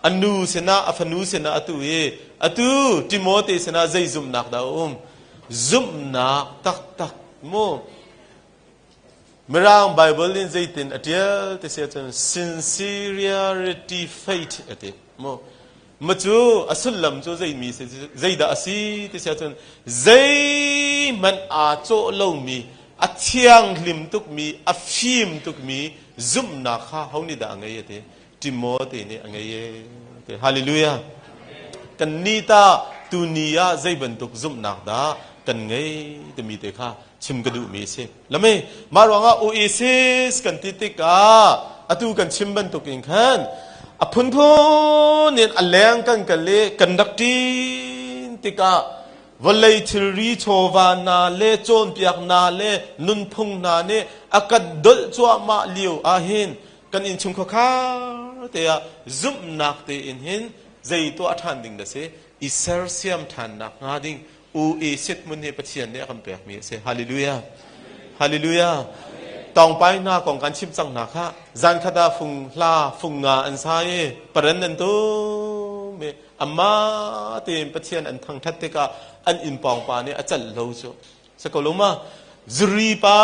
a nu sinah a fanu sinah a tuh i atu Timote sinah zei zumhnak dah a um? Zumhnak taktak mu. Mirang Bible in zeitin a ṭial ti si ahcun sincerity faith a ti. Mu ma cu a sullam cu zeimi si zeidah a si ti si ahcun zeihmanh aa cawh lomi a thianghlim tukmi a fim tukmi zumhnak kha ho nih dah a ngei a ti. Timote nih a ngei e. Ti. Hallelujah. Kan nih ta tuni ah zei bantuk zumhnak dah kan ngei timi te kha chim ka duhmi a si. Lame mah ruangah Oasis kan ti tikah atu kan chim bantuk in khan a phunphun in a leng kan kal i kan rak ṭin tikah vawlei thilri chawva hna le cawnpiak hna le nunphung hna nih a kan dolh cuahmah lio ahhin kan innchung khuakhar te ah zumhnak tein hin zei tuah ṭhan ding dah si i sersiam ṭhannak hnga ding Oasis hmun hi Pathian nih a kan pekmi a si. Hallelujah. Hallelujah. Tawngpai hna kong kan chim cang hna kha zan khat ah fung hla fung nga an sa i paren an tum i amah tein Pathian an thangthat tikah an inn pawng pa nih a calh lo cu si ko lo ma zuri pa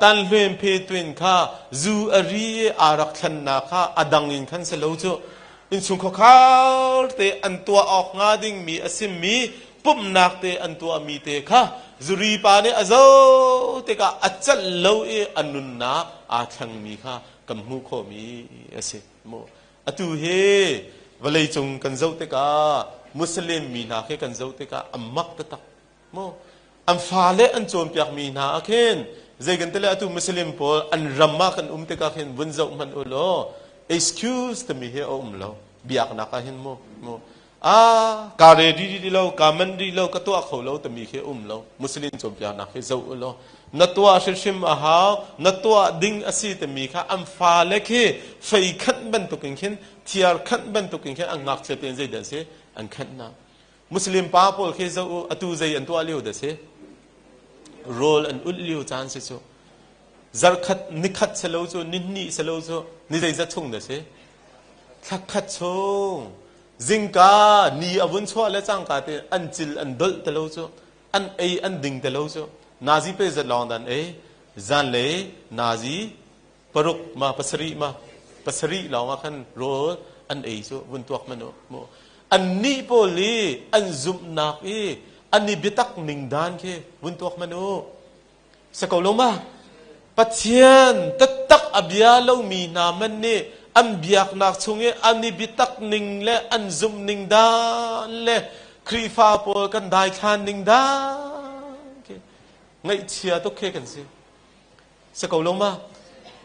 tan hluen phe twin kha zu a ri i aa rak thlennak kha a dang in khan si lo cu innchung khuakhar te an tuah awk hnga dingmi a simi pumhnak te an tuahmi te kha zuri pa nih a zoh tikah a celh lo i a nunnak aa thlengmi kha kan hmuh khawhmi a si mu atu hi vawleicung kan zoh tikah Muslim mi hna khi kan zoh tikah a mak taktak mu an fale an cawnpiakmi hna ah khin zei kan tile atu Muslim pawl an ram ah kan um tikah khin vun zoh hmanh u law excuse timi hi a um lo biaknak ah hin mu mu ah ka ready di lo ka man ri lo ka tuah kho lo timi khi um lo Muslim cawnpiaknak hi zoh u law na tuah hrimhrim a hau na tuah ding a si timi kha an fale khi fei khanh bantukin khin thiar khanh bantukin khin an ngakchia tein zeidah si an khanh na Muslim pa pawl khi zoh u atu zei an tuah lio dah si rawl an ulh lio caan si cu zarkhat nikhat si lo cu nihnih si lo cu ni zeizat chung dah si thlakhat chung zingka ni a vun chuah le cangka te an cil an dolh te lo cu an ei an ding te lo cu nazi pe zat lawng dan ei zanlei nazi paruk ma pasarih ma pasarih lawng ah khan rawl an ei cu vun tuak man u mu an nih pawl i an zumhnak i an i biatak ning dan khi vun tuak man u sa ko lo ma Pathian taktak a bia lomi hna man nih an biaknak chung i an i biatak ning le an zumh ning dan le Khrihfa pawl kan daithlan ning dan khi ngaihchia tuk khi kan si Si ko lo ma?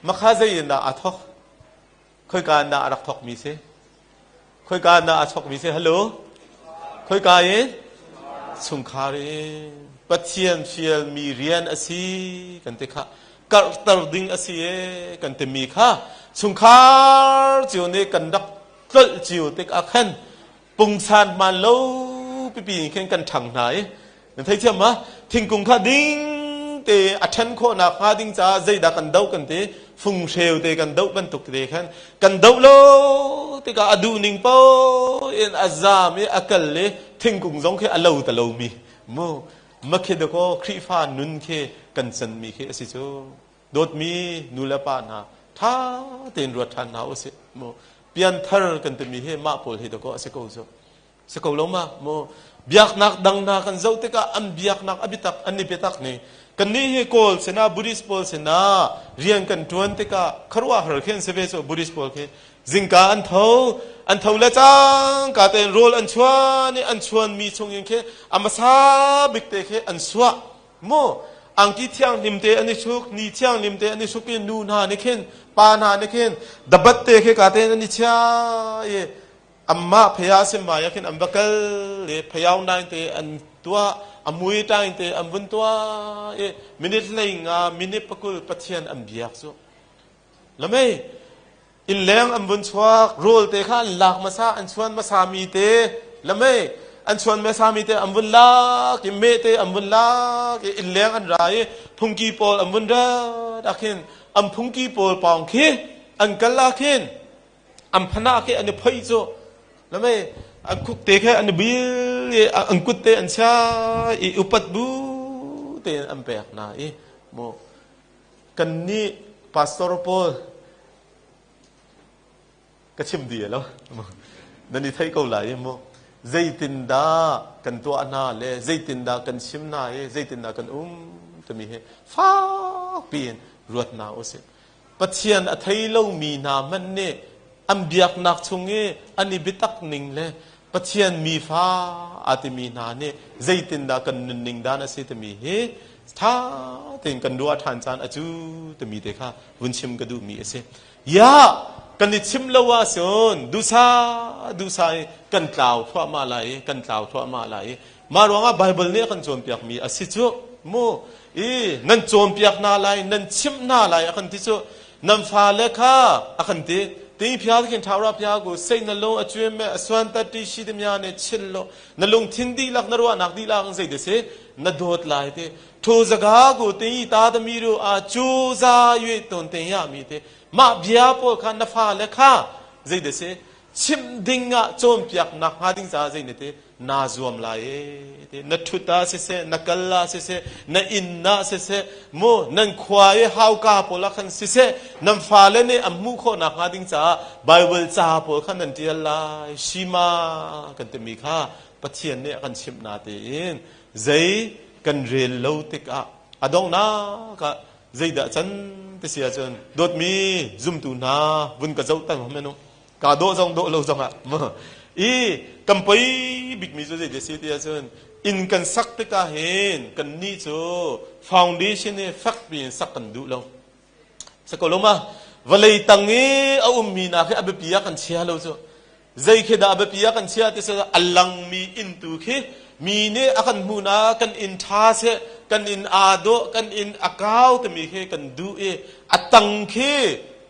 Makha zei in dah aa thawk? Khoika in dah a rak thawkmi si? Khoika in dah aa thawkmi si? Hello? Khoika in? Chungkhar in. Pathian fialmi rian a si kan ti kha. Karhter ding a si e kan timi kha chungkhar cio nih kan rak tlolh cio tik ah khan pungsan hmaan lo pipi in khin kan ṭhang hna i Na theithiam ma? Thingkung kha ding te a ṭhen khawhnak hnga ding caah zeidah kan doh kan ti? Funghreu te kan doh bantuk te khan kan doh lo tikah a duh ning paoh in a zaam i a kal i thingkung zong khi a lo ta lomi mu makhi dakaw Khrihfa nun khi kan canmi khi a si cu. Dawtmi nu le pa hna ṭha tein ruat ṭhan hna usih mu. Pianthar kan timi hi mah pawl hi dakaw a si ko cu. Si ko lo ma mu biaknak dang hna kan zoh tikah an biaknak a biatak an i biatak ni kannih hi Kawl sinah Buddhist pawl sinah rian kan ṭuan tikah khuaruahhar khi an si ve cu Buddhist pawl khi. Zingka an tho, an tho le cangka tein rawl an chuan i an chuanmi chungin khi a hmasa bik te khi an suah. Mu angki thianghlim te an i suk, ni thianghlim te an i suk i nu hna nih khin, pa hna nih khin dabat te khi ka tein an i chia i Anmah phei ah simai ah khin an va kal i pheiau nain te an tuah, a mui ṭaing te an vun tuah i minute 15, minute 20 Pathian an biak cu. Lamei, innleng an vun chuak, rawl te kha an lak hmasa, an chuan hmasa mi te, lamei, an chuan hmasa mi te an vun lak i meh te an vun lak i innleng an ra i phungki pawl an vun rat ah khin an phungki pawl pawng khi an kal ah khin an phanah khi an i phoih cu lamei an khuk te khe an i bil i an kut te an chia i upat bu tein an pek hna i mu kannih pastor pawl ka chim di lo nan i thei ko lai mu zeitindah kan tuah hna le zeitindah kan chim hna i zeitindah kan um timi hi fak piin ruat hna usih Pathian a thei lomi hna hmanh nih an biaknak chung i an i biatak ning le Pathian mifa aa timi hna nih zeitindah kan nunning dan a si timi hi ṭha tein kan ruah ṭhan caan a cu timi te kha vun chim ka duhmi a si. Ya kan i chim lo ahcun duhsah duhsah i kan tlau thluahmah lai i kan tlau thluahmah lai i mah ruangah Baibal nih a kan cawnpiakmi a si cu mu i nan cawnpiak hna lai nan chimh hna lai a kan ti cu nan fale kha a kan ti ting phia khin thawra phia ku sei na lung a cuem me a suan ta ti shi te mya ne chil lo na lungthin dihlak na ruahnak dihlak zei te si na dawt lai te thu zaga ku ti ta da mi ru a chu za yue ton te ya mi te mah bia pawl kha na fale kha zei te si chimh ding ah cawnpiak nak hnga ding caah zei ne te naa zuam lai e ti na ṭhut ah siseh na kal ah siseh na inn ah siseh mu nan khua i hauka pawl ah khan siseh nan fale nih an hmuh khawh nakhnga ding caah Baibal ca pawl kha nan ṭial lai Shima kan timi kha Pathian nih a kan chimh na tein zei kan rel lo tikah a donghnak ah zeidah can ti si ahcun dawtmi zumtu hna vun ka zoh tan hmanh u Kaa dawh zong dawh lo zongah i kan poi bikmi cu zei si ti ahcun inn kan sak tikah hin kannih cu foundation hi fek piin sak kan duh lo. Sako lo ma vawlei tang i a ummi nak hi a biapi ah kan chia lo cu. Zei khi dah a biapi ah kan chia ti si a langmi inn tu khi mi nih a kan hmuh na kan inn ṭha seh kan inn aa dawh kan inn a kau timi khi kan duh i a tang khi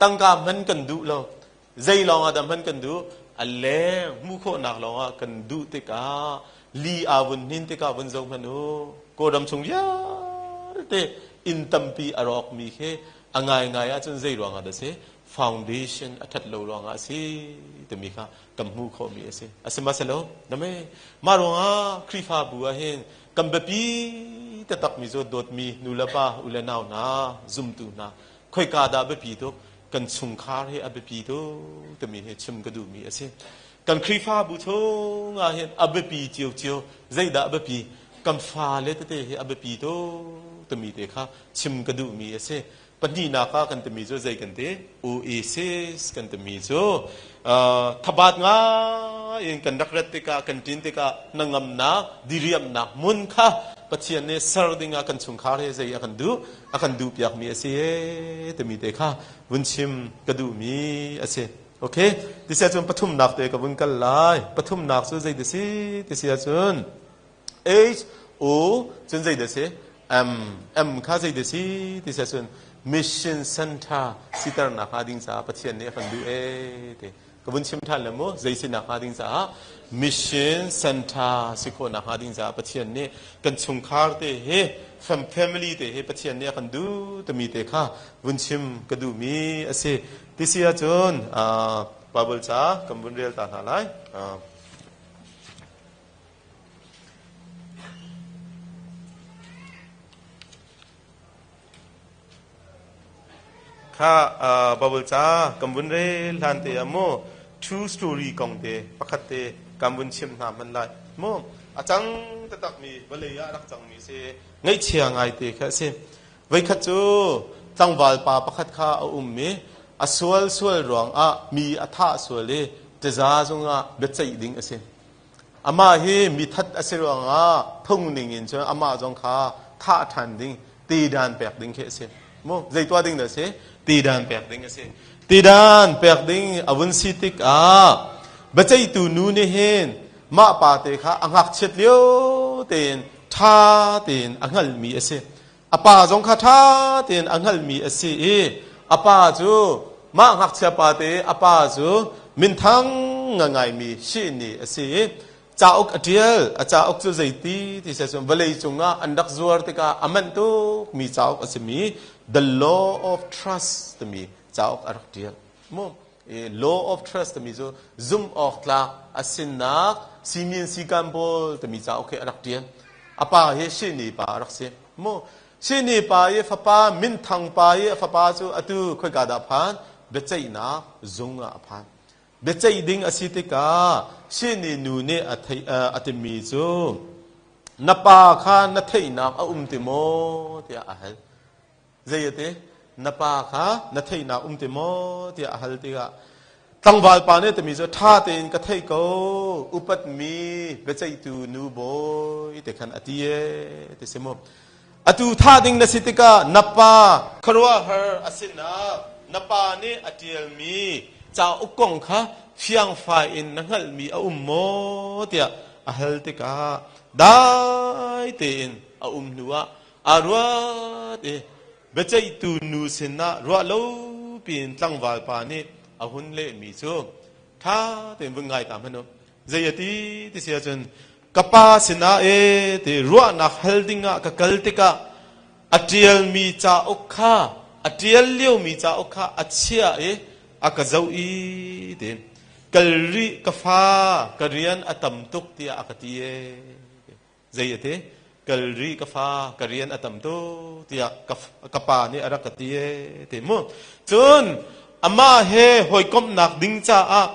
tangka hman kan duh lo. Zei lawng ah dah hman kan duh? A leng hmuh khawhnak lawng ah kan duh tikah li aa vun hnin tikah vun zoh hmanh u. Kawlram chung vialte inn tampi a rawkmi khi a ngaingai ahcun zei ruangah dah si? Foundation a ṭhat lo ruangah a si timi kha kan hmuh khawhmi a si. A si ma si lo? Dame. Mah ruangah Khrihfabu ah hin kan biapi taktakmi cu dawtmi nu le pa, u le nau hna, zumtu hna, khoika dah biapi tuk? Kan chungkhar hi a biapi tuk timi hi chim ka duhmi a si. Kan Khrihfabu chung ah hin a biapi ciocio. Zeidah a biapi? Kan fale tete hi a biapi tuk timi te kha chim ka duhmi a si. Pahnihnak ah kan timi cu zei kan ti? Oasis kan timi cu thabat ngai in kan rak rat tikah kan ṭin tikah hnangamnak diriamnak hmun kha Pathian nih ser dingah kan chungkhar hi zei a kan duh? A kan duhpiakmi a si e timi te kha vun chim ka duhmi a si. Okay, ti si ahcun pathumnak te ka vun kal lai. Pathumnak cu zei ti si ti si ahcun H O cun zei dah si? M M kha zei dah si ti si ahcun mission center siternak hnga ding caah Pathian nih a kan duh e ti. Ka vun chim ṭhan le mu zei sinak hnga ding caah mission center si khawhnak hnga ding caah Pathian nih kan chungkhar te hi family te hi Pathian nih a kan duh timi te kha vun chim ka duhmi a si. Ti si ahcun Bible ca kan vun rel ta hna lai. Kha Bible ca kan vun rel hlan te ah mu true story kong te pakhat te kan vun chimh hna hmanh lai mu a cang taktak mi vawlei ah rak cang mi si ngaihchia ngai te kha a si voikhat cu tlangval pa pakhat kha a um i. A sual sual ruangah mi a thah sual i taza zungah biaceih ding a si. Amah hi mithat a si ruangah phung ning in cun amah zong kha thah ṭhan ding, tidan pek ding khi a si. Mu, zei tuah ding dah a si? Tidan pek ding a si. Tidan pek ding a vun si tikah biaceihtu nu nih hin mah pa te kha a ngakchiat lio tein ṭha tein a hngalhmi a si. A pa zong kha ṭha tein a hngalhmi a si i a pa cu mah ngakchia pa te a pa cu minthang ngaimi shihni a si i cauk a ṭial. A cauk cu zeiti ti si ahcun vawlei cungah an rak zuar tikah a manh tukmi cauk a simi The Law of Trust timi cauk a rak ṭial. Mu Law of Trust timi cu zumh awk tlak a sinak simin sikan pawl timi cauk hi a rak ṭial. A pa hi Shini pa a rak si. Mu Shini pa i fapa minthang pa i a fapa cu atu khoika dah phan? Biaceihnak zung ah a phan. Biaceih ding a si tikah Shini nu nih a theih a timi cu na pa kha na theihnak a um ti maw tiah a hal. Zei a ti? Na pa kha na theihnak um ti maw? tiah a hal tikah tlangval pa nih timi cu ṭha tein ka theih ko upatmi biaceihtu nu bawi te khan a ti ee ti si mu. Atu thah ding na si tikah na pa khuaruahhar a sinak na pa nih a ṭialmi cauk kong kha fiangfai in na hngalhmi a um maw tiah a hal tikah dai tein a um hnuah Aa ruat i biaceihtu nu sinah ruah lo piin tlangval pa nih a hun lehmi cu ṭha tein vun ngai ta hmanh u. Zei a ti ti si ahcun ka pa sinah e ti ruahnak hal dingah ka kal tikah a ṭialmi cauk kha a ṭial liomi cauk kha a chiah i a ka zoh i tiin kal rih ka fa ka rian a tam tuk tiah a ka ti ee. Zei a ti? Kal rih ka fa, ka rian a tam tuk tiah ka pa nih a rak ka ti ee ti mu. Cun amah he hawikomhnak ding caah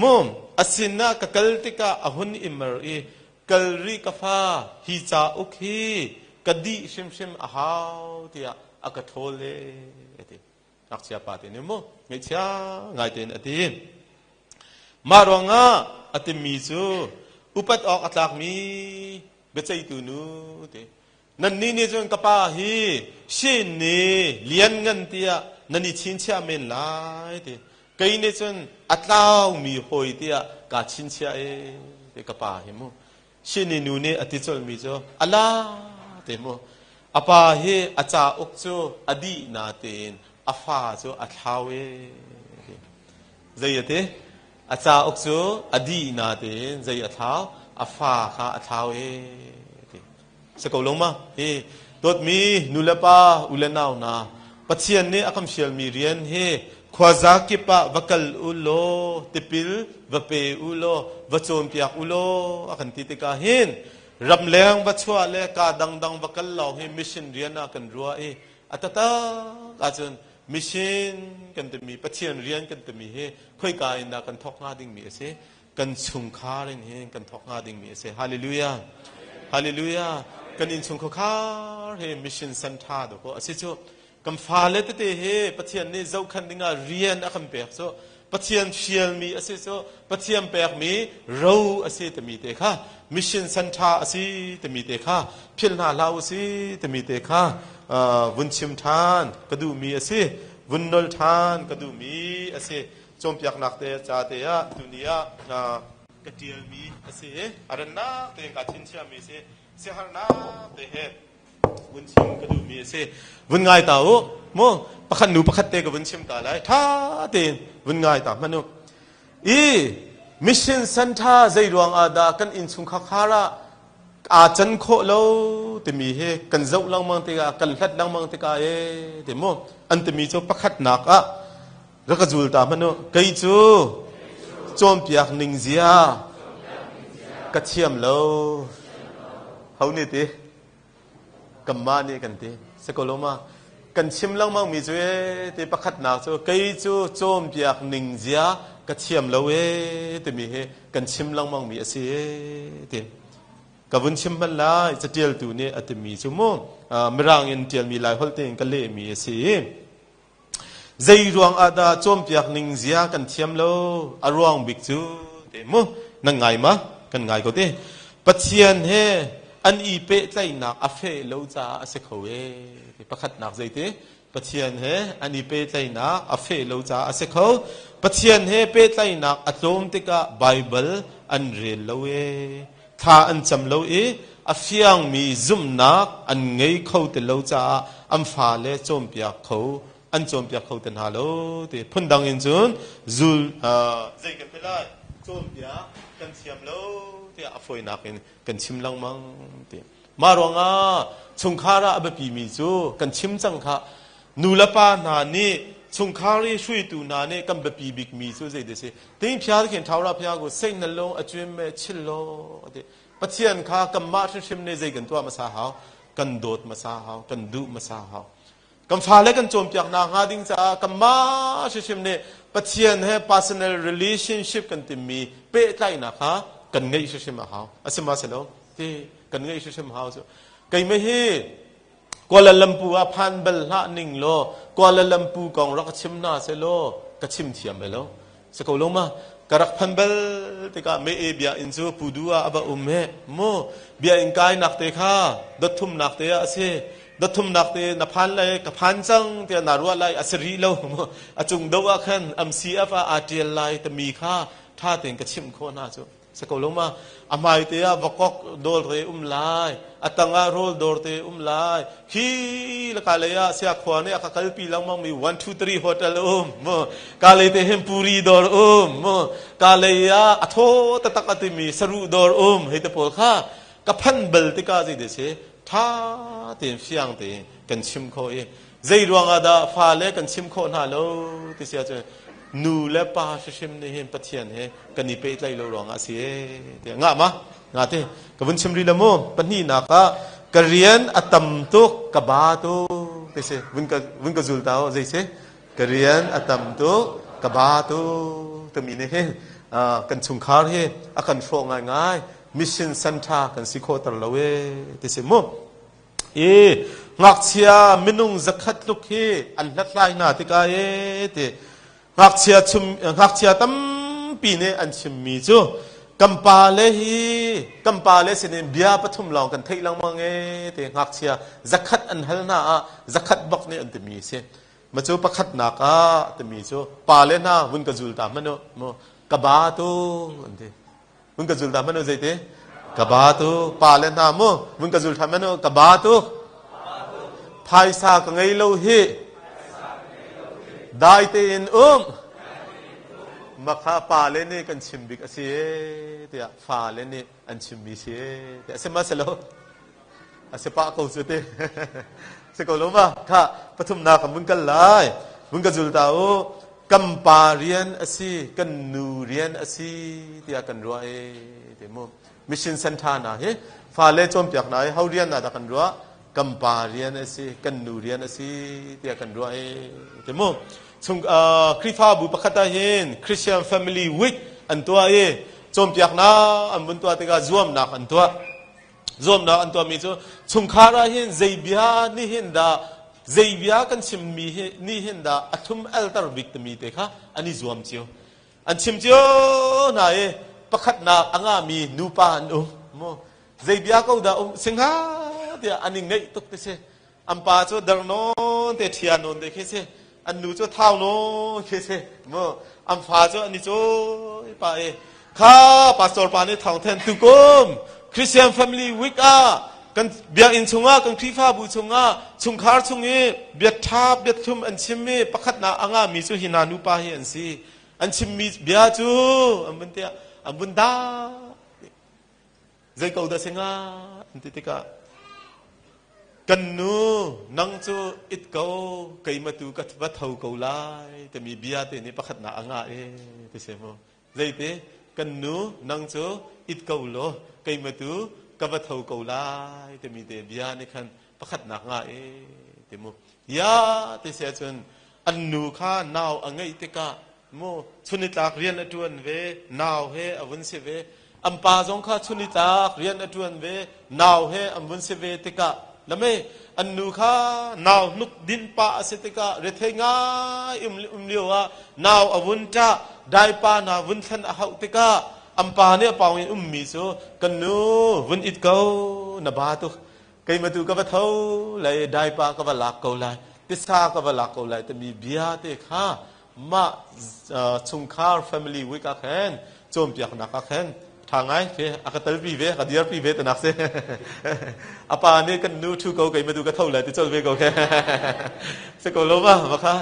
mu a sinah ka kal tikah a hun i mer i kal rih ka fa, hi cauk hi ka dih hrimhrim a hau tiah a ka ṭhawl ee a ti. Ngakchia pa te nih mu ngaihchia ngai tein a ti. Mah ruangah a timi cu upat awk a tlakmi biaceihtu nu ti. Nannih nih cun ka pa hi shin ni lianngan tiah nan i chinchiah men lai ti. Kei nih cun a tlaumi hawi tiah kaa chinchiah e ti ka pa hi mu. Shini nu nih a ti colhmi cu ala te mu a pa hi a cauk cu a dih natein a fa cu a thlau e zei a ti a cauk cu a dih natein zei a thlau a fa kha a thlau e ti si ko lo ma hi dawtmi nu le pa u le nau hna Pathian nih a kan fialmi rian hi khuaza kip ah va kal u law tipil va pe u law va cawnpiak u law a kan ti tikah hin ramleng va chuah le ka dangdang va kal lawng hi mission rian ah kan ruah i a taktak ahcun mission kan timi Pathian rian kan timi hi khoika in dah kan thawk hnga dingmi a si kan chungkhar in hin kan thawk hnga dingmi a si. Hallelujah. Hallelujah. Kan innchung khar he mission center do ko a si cu. Kan fale tete he Pathian nih zohkhan dingah rian a kan pek cu Pathian fialmi a si cu Pathian pekmi ro a si timi te kha mission center a si timi te kha philh hna hlah u si timi te kha vun chim ṭhan ka duhmi a si vun nol ṭhan ka duhmi a si Cawnpiaknak te ca te ah tuni ah ka ṭialmi a si i a rannak tein kaa chinchiahmi a si. Siaherhnak te he vun chim ka duhmi a si. Vun ngai ta u. Mu pakhat nu pakhat te ka vun chim ta lai. Ṭha tein vun ngai ta hmanh u. I mission center zei ruang ah dah kan innchungkhar khar ah aa can khawh lo timi hi kan zoh lengmang tikah kan hlat lengmang tikah e ti mu an timi cu pakhatnak ah Rak ka zul ta hmanh u. Kei cu cawnpiak ning zia ka thiam lo. Ho nih ti? Kanmah nih kan ti. Si ko lo ma? Kan chim lengmang mi cu ee ti pakhatnak cu kei cu cawnpiak ning zia ka thiam lo ee timi hi kan chim lengmang mi a si ee ti. Ka vun chim hmanh lai catialtu nih a timi cu mu Mirang in tialmi Lai holh tein ka lehmi a si i. Zei ruang ah dah cawnpiak ning zia kan thiam lo? A ruang bik cu te mu nan ngai ma? Kan ngai ko te. Pathian he an i pehtlaihnak a feh lo caah a si kho e. Pakhatnak zeite? Pathian he an i pehtlaihnak a feh lo caah a si kho. Pathian he pehtlaihnak a tlawm tikah Baibal an rel lo e. Thla an cam lo i a fiangmi zumhnak an ngei kho ti lo caah an fale cawnpiak kho an cawnpiak kho te hna lo ti phundang in cun zul zei kan ti lai cawnpiak kan thiam lo tiah a fawinak in kan chim lengmang ti mah ruangah chungkhar ah a biapimi cu kan chim cang kha nu le pa hna nih chungkhar i hruaitu hna nih kan biapi bikmi cu zei ti si ting phia khin thaura phia ku sei na lo a cuim me chil lo ati pathian kha kanmah hrimhrim nih zei kan tuah hmasa hau kan dawt hmasa hau kan duh hmasa hau Kan fale kan cawnpiak hna hnga ding caah kanmah hrimhrim nih Pathian he personal relationship kan timmi pehtlaihnak kha kan ngeih hrimhrim a hau. A si ma si lo? Ti kan ngeih hrimhrim hau cu. Keimah hi Kuala Lumpur ah phan bal hlah ning law Kuala Lumpur kong rak chim hna seh law ka chim thiam lai lo. Si ko lo ma? Ka rak phan bal tikah me e biakinn cu Pudu ah a va um he mu biakinn kainak te kha dotthumnak te ah a si dotthumnak te na phan lai ka phan cang tiah na ruah lai a si rih lo mu a cung do ah khan MCF ah aa ṭial lai timi kha ṭha tein ka chimh khawh hna cu Si ko lo ma? A hmai te ah vakok dawr te um lai, a tang ah rawl dawr te um lai. Khi le ka lei ah sia khua nih a ka kalpi lengmang mi 1 2 3 hotel um mu. Ka lei te hin puri dawr um mu. Ka lei ah a thaw taktak a timi saruh dawr um hei te pawl kha ka phan bal tikah zei de si tha tein fiang tein kan chim kho i Zei ruangah dah fale kan chim khawh hna lo ti si ahcun nu le pa hrimhrim nih hin Pathian he kan i pehtlaih lo ruangah a si ee tiah ngah ma nga te ka vun chim rih la mu pahnihnak ah ka rian a tam tuk ka ba tuk ti si vun ka vun ka zul ta ho zei si ka rian a tam tuk ka ba tuk timi nih hin kan chungkhar hi a kan hrawh ngaingai mission center kan si khawh ter lo ee ti si mu I ngakchia minung zakhat tluk hi an hlathlai hna tikah e ti ngakchia chim ngakchia tampi nih an chimmi cu kan pale hi kan pale sinin bia pathum lawng kan theih lengmang e ti ngakchia zakhat an hal hna ah zakhat bak nih an timi si ma cu pakhatnak ah timi cu pale hna vun ka zul ta hmanh u mu ka ba tu an ti Vun ka zul ta hmanh u zeiti? Ka ba tu pa le hna mu vun ka zul than hmanh u ka ba tu phaisa ka ngei lo hi dai tein um makha pa le nih kan chim bik a si tiah fa le nih an chimmi si tiah si ma si lo a si pah ko cu ti si ko lo ma kha pathumnak kan vun kal lai vun ka zul ta u kan pa rian a si kan nu rian a si tiah kan ruah e ti mu mission center na hi fale cawnpiak na hi ho rian na dah kan ruah kan pa rian a si kan nu rian a si tiah kan ruah e ti mu chung Khrihfabu pakhat ah hin Christian Family Week an tuah i cawnpiaknak an vun tuah tikah zuamnak an tuah Zuamnak an tuahmi cu chungkhar ah hin zei bia nih hin dah zei bia kan chimmi hi nih hin dah a thlum alter bik timi te kha an i zuam cio. An chim cio hna i pakhatnak a ngahmi nupa an um. Mu zei bia ko dah um singha tiah an i ngeih tuk ti si. An pa cu dar nawn te ṭhia nawn te khi si. An nu cu thau nawn khi si. Mu an fa cu an i cawi pa i kha pastor pa nih thawngthen tukum Christian Family Week ah kan biakinn chungah kan Khrihfabu chungah chungkhar chung i biaṭha biathlum an chimmi pakhatnak a ngahmi cu hi hna nupa hi an si. An chimmi bia cu an vun tiah an vun dah Zei ko dah si hnga an ti tikah kan nu nang cu it ko keimah tu ka va tho ko lai timi bia te nih pakhatnak a ngah e ti si mu zeite kan nu nang cu it ko law keimah tu ka va tho ko lai timi te bia nih khan pakhatnak ngah e ti mu ya ti si ahcun an nu kha nau a ngeih tikah mu chunitlak rian a ṭuan ve nau he a vun si ve an pa zong kha chunitlak rian a ṭuan ve nau he an vun si ve tikah. Lame an nu kha nau hnuk din pah a si tikah rethei ngai um lio ah nau a vun ṭah, daipa hna vun thlen a hauh tikah an pa nih a pawng in ummi cu kan nu vun it ko, na ba tuk, keimah tu ka va tho lai, daipa ka va lak ko lai, tisa ka va lak ko lai timi bia te kha mah chungkhar family week ah khan cawnpiaknak ah khan ṭha ngai khi a ka telpi ve, ka dirpi ve tanak si. A pa nih kan nu ṭhu ko, keimah tu ka tho lai ti col ve ko khe si ko lo ma. Ma kha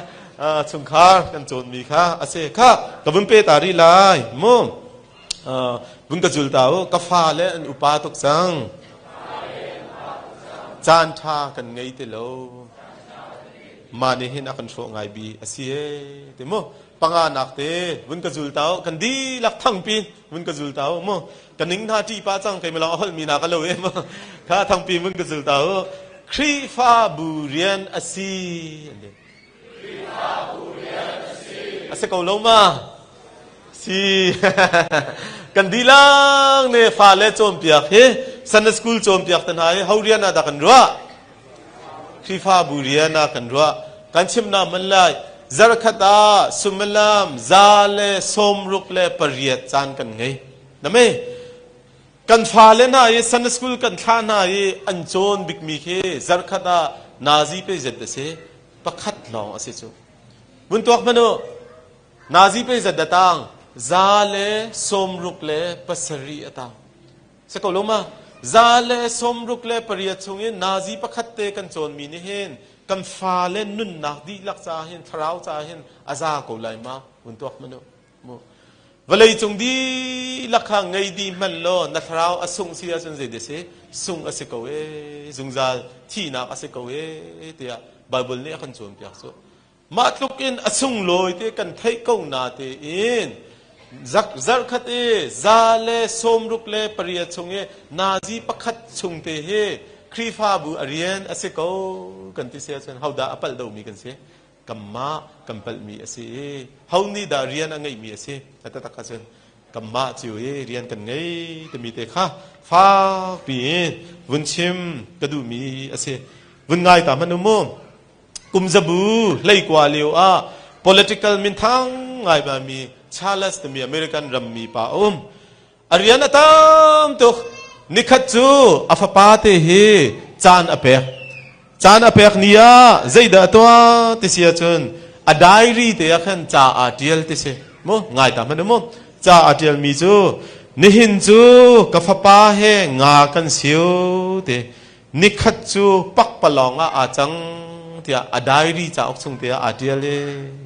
chungkhar kan cawnmi kha a si kha ka vun pe ta rih lai mu. Vun ka zul ta u. Ka fa le an upa tuk cang, caan ṭha kan ngei ti lo. Mah nih hin a kan hrawh ngai bi a si e ti mu. Panga nak te vun ka zul ta u. Kan dihlak thangpi vun ka zul ta u mu. Ka ning hna ṭih pa cang, keimah lawng a holh mi na ka lo e mu. Kha thangpi vun ka zul ta u. Khrihfabu rian a si. A si ko lo ma? Si. Kan dihlak ne fale cawnpiak hi, Sunday school cawnpiak te hna hi ho rian ah dah kan ruah? Khrihfabu rian ah kan ruah. Kan chimnak man lai. Zarkhat ah suimilam 168 caan kan ngei. Na mei? Kan fale hna i Sunday school kan thlah hna i an cawn bikmi khi zarkhat ah nazi pe zet a si. Pakhat lawng a si cu. Vun tuak hmanh u. Nazi pe zet a tang 167 a tang. Si ko lo ma? 168 chung in nazi pakhat te kan cawnmi nih hin kan fale nunnak dihlak caah hin, thlarau caah hin a za ko lai ma? Vun tuak hmanh u. Mu. Vawlei cung dihlak kha ngei dih hmanh law na thlarau a sungh si ahcun zei si sung a si ko e, zungzal thihnak a si ko e tiah Bible nih a kan cawnpiak cu. Mah tluk in a sunglawi te kan theih ko na tein zarkhat i 168 chung i nazi pakhat chung te hi Khrihfabu a rian a si ko kan ti si ahcun hodah a palh domi kan si? Kanmah kan palhmi a si i ho nih dah rian a ngeihmi a si? A taktak ahcun kanmah cio i rian kan ngei timi te kha fakpi in vun chim ka duhmi a si. Vun ngai ta hmanh u mu. Kum zabu 19 lio ah political minthang ngai mi Charles timi American rammi pa a um. A rian a tam tuk. Nikhat cu a fapa te hi caan a pek. Caan a pek ni ah zeidah a tuah ti si ahcun a diary te ah khan ca aa ṭial ti si. Mu ngai ta hmanh u mu. Ca aa ṭialmi cu nihin cu ka fapa he nga kan siu ti. Nikhat cu pakpalawng ah aa cang tiah a diary cauk chung te ah aa ṭial e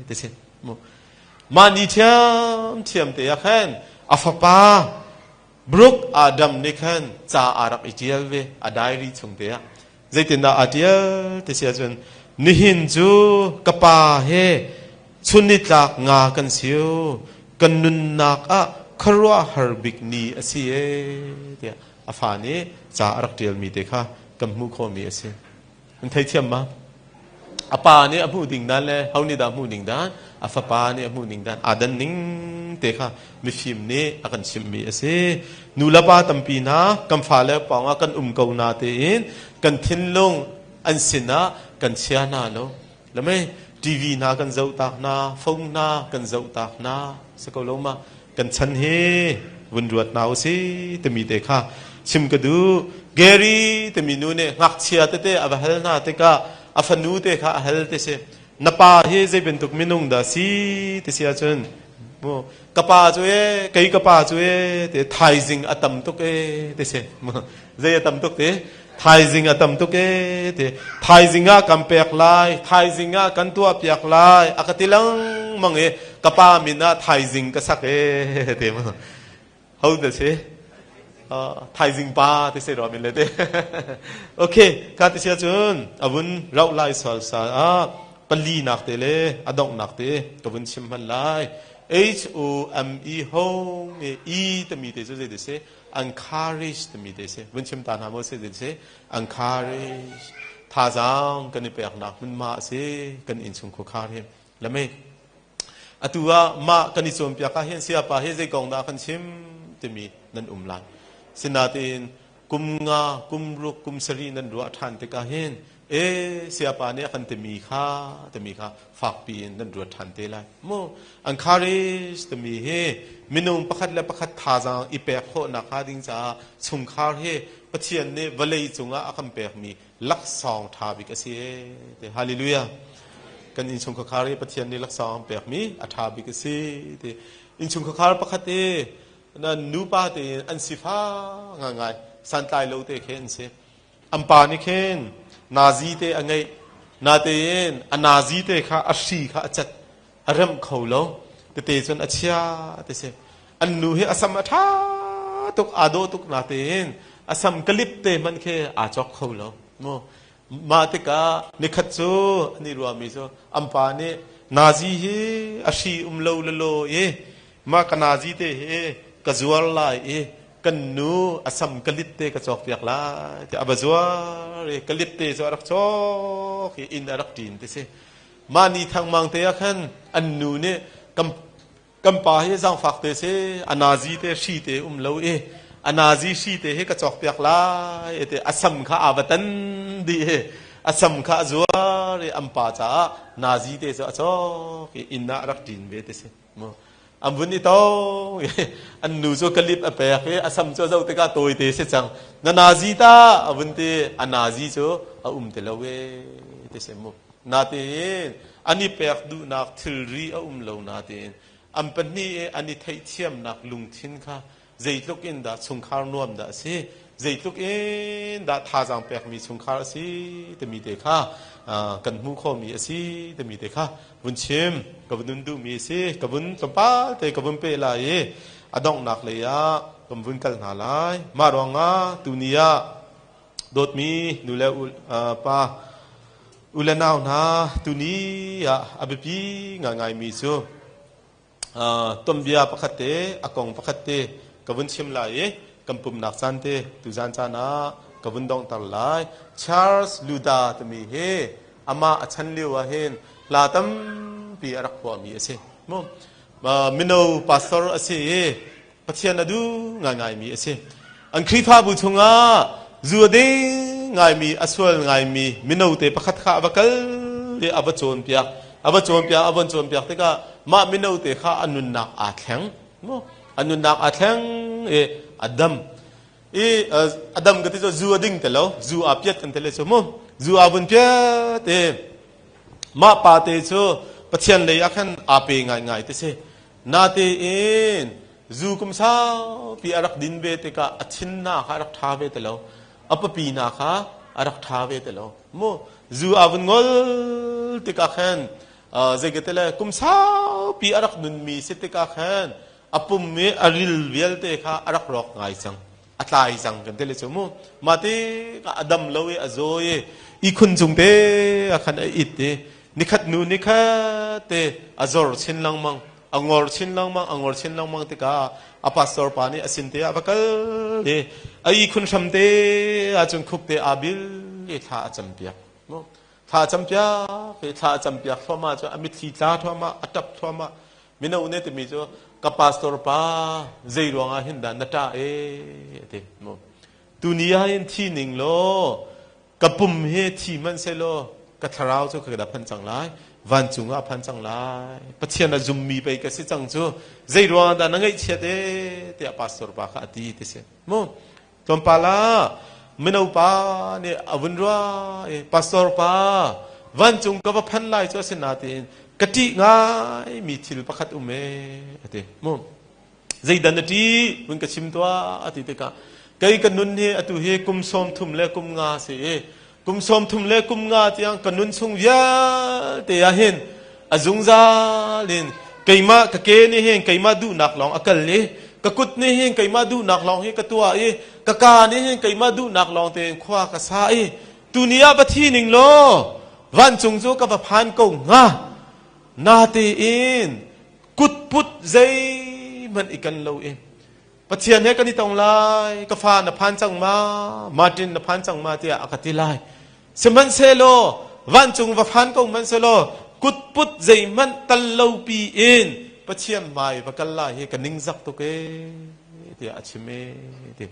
ti si. Mu. Mah ni ṭhiamṭhiam te ah khan a fapa Brooke Adam nih khan ca aa rak i ṭial ve a diary chung te ah. Zeitindah aa ṭial ti si ahcun nihin cu ka pa he chunnitlak nga kan siu, kan nunnak ah khuaruahhar bik ni a si e tiah a fa nih ca a rak ṭialmi te kha kan hmuh khawhmi a si. An theithiam ma? A pa nih a hmuh ding dan le ho nih dah hmuh ning dan, a fapa nih a hmuh ning dan aa dan ning te kha mifim nih a kan chimhmi a si. Nu le pa tampi hna kan fale pawngah kan um ko na tein kan thinlung an sinah kan chia hna lo. Lamei TV hna kan zoh tak hna, phone hna kan zoh tak hna, si ko lo ma? Kan chan hi vun ruat hna usih timi te kha chim ka duh. Gary timi nu nih ngakchia tete a va hal hna tikah a fanu te kha a hal ti si. Na pa hi zei bantuk minung dah si ti si ahcun ka pa cu e, kei ka pa cu e te thaizing a tam tuk e ti si. Zei a tam tuk ti? Thaizing a tam tuk e ti. Thaizing ah kan pek lai, thaizing ah kan tuah piak lai a ka ti lengmang i ka pa min ah thaizing ka sak e ti. Ho da si? Thaizing pa ti si ro min le te. Okay, ka ti sia cun a vun rauh lai sal sal ah pali nak te le a donghnak te ka vun chim hman lai. H O M E home E tami te cu zei ti si? Encourage timi te si. Vun chim ta hna maw si ti si? Encourage, thazaang kan i peknak hmunhma a si kan innchung khuakhar hi. Lamei atu ah mah kan i cawnpiak ah hin sayapa hi zei kong dah kan chim timi nan um lai. Sinain. Kum nga, kum ruk, kum sarih nan ruah ṭhan tikah hin e sayapa nih a kan timi kha timi kha fakpi in nan ruat ṭhan te lai. Mu encourage timi hi minung pakhat le pakhat thazaang i pek khawhnak hnga ding caah chungkhar hi Pathian nih vawlei cungah a kan pekmi laksawng ṭha bik a si te. Hallelujah. Kan innchungkhar hi Pathian nih laksawng an pekmi a ṭha bik a si te. Innchungkhar pakhat hi na nupa tein an sifa ngaingai santlai lo te khi an si. An pa nih khin nazi te a ngeih. Natein a nazi te kha a hri kha a cat a remh kho lo. Tete cun a chia te si. An nu hi a sam a ṭha tuk aa dawh tuk natein a sam kalip te hmanh khi aa cawk kho lo. Mu mah tikah nikhat cu an i ruahmi cu an pa nih nazi hi a hri um lo lalaw i mah ka nazi te hi ka zuar lai i kan nu a sam kalit te ka cawk piak lai tiah a va zuar i kalit te cu a rak cawk i inn a rak ṭin ti si. Mah ni thangmang te ah khan an nu nih kan kan pa hi zaangfak te si a nazi te hri te um lo i a nazi hri te hi ka cawk piak lai te a sam kha aa va tan dih i a sam kha a zuar i an pa caah nazi te cu a cawk i inn ah a rak ṭin ve ti si mu an vun i tong i an nu cu kalip a pek i a sam cu a zoh tikah tawite si cang na nazi ta a vun ti a nazi cu a um ti lo e ti si mu Natein an i pek duhnak thilri a um lo natein an pahnih i an i theihthiamnak lungthin kha zeitluk in dah chungkhar nuam dah a si, zeitluk in dah thazaang pekmi chungkhar a si timi te kha kan hmuh khawhmi a si timi te kha vun chim ka vun nun duhmi a si. Ka vun tlawmpal te ka vun peh lai i a donghnak lei ah kan vun kal hna lai. Mah ruangah tuni ah Dawtmi nu le pa u le nau hna tuni ah a biapi ngaingaimi cu tuanbia pakhat te a kong pakhat te ka vun chim lai i kan pumnak caan te tuzan caan ah ka vun donghter lai. Charles Luther timi hi amah a chan lio ah hin hla tampi a rak phuahmi a si. Mino pastor a si i Pathian a duh ngaingaimi a si. An Khrihfabu chungah zu a ding ngaimi, a sual ngaimi mino te pakhat kha a va kal i a va cawnpiak. A va cawnpiak, a von cawnpiak tikah mah mino te kha a nunnak aa thleng. A nunnak aa thleng i a dam. I a dam ka ti cu zu a ding te lo, zu aa piat kan ti le cu mu. Zu aa vun piat i mah pa te cu Pathian lei ah khan aa pe ngaingai ti si. Natein zu kum saupi a rak din ve tikah a thinna kha a rak ṭha ve ti lo. A papi hna kha a rak ṭha ve ti lo. Mu zu aa vun ngol tikah khan zei ka ti le kum saupi a rak nunmi si tikah khan a pum i a ril vialte kha a rak rawk ngai cang. A tlai cang kan ti le cu mu. Mah tikah a dam lo i a zaw i ihkhun cung te ah khan a it i nikhat nu nikhat te a zor chin lengmang a ngor chin lengmang a ngor chin lengmang tikah a pastor pa nih a sin te ah va kal i a ihkhun hram te ahcun khuk te aa bil i thla a campiak thla a campiak i thla a campiak thluahmah cu a mitthli tla thluahmah a ṭap thluahmah mino ne timi cu ka pastor pa zei ruangah hin dah na ṭah e ti mu tuni ah hin thi ning law Ka pum hi thi hmanhsehlaw ka thlarau cu ka phan cang lai vancung ah a phan cang lai Pathian a zummi pei ka si cang cu zei ruangah dah na ngaihchiat e tiah pastor pa kha a ti ti si mu tlawmpal ah mino pa nih a vun ruah i pastor pa vancung ka va phan lai cu a si nain ka ṭih ngai mi thil pakhat um e a ti mu Zeidan na ṭih vun ka chim tuah a ti tikah kei ka nun hi atu hi kum 30 le kum nga si i kum 30 le kum nga tiang ka nun chung vialte ah hin a zungzal in keimah ka ke nih hin keimah duhnak lawng a kal i ka kut nih hin keimah duhnak lawng hi ka tuah i ka ka nih hin keimah duhnak lawng tein khua ka sa i tuni ah va thi ning law vancung cu ka va phan ko hnga natein kutput zeihmanh i kan lo i Pathian he kan i tong lai ka fa na phan cang ma Martin na phan cang ma tiah a ka ti lai sihmanhsehlaw vancung va phan ko hmanhsehlaw kutput zeihmanh tal lo pi in Pathian hmai va kal lai hi ka ningzak tuk e tiah a chim e ti.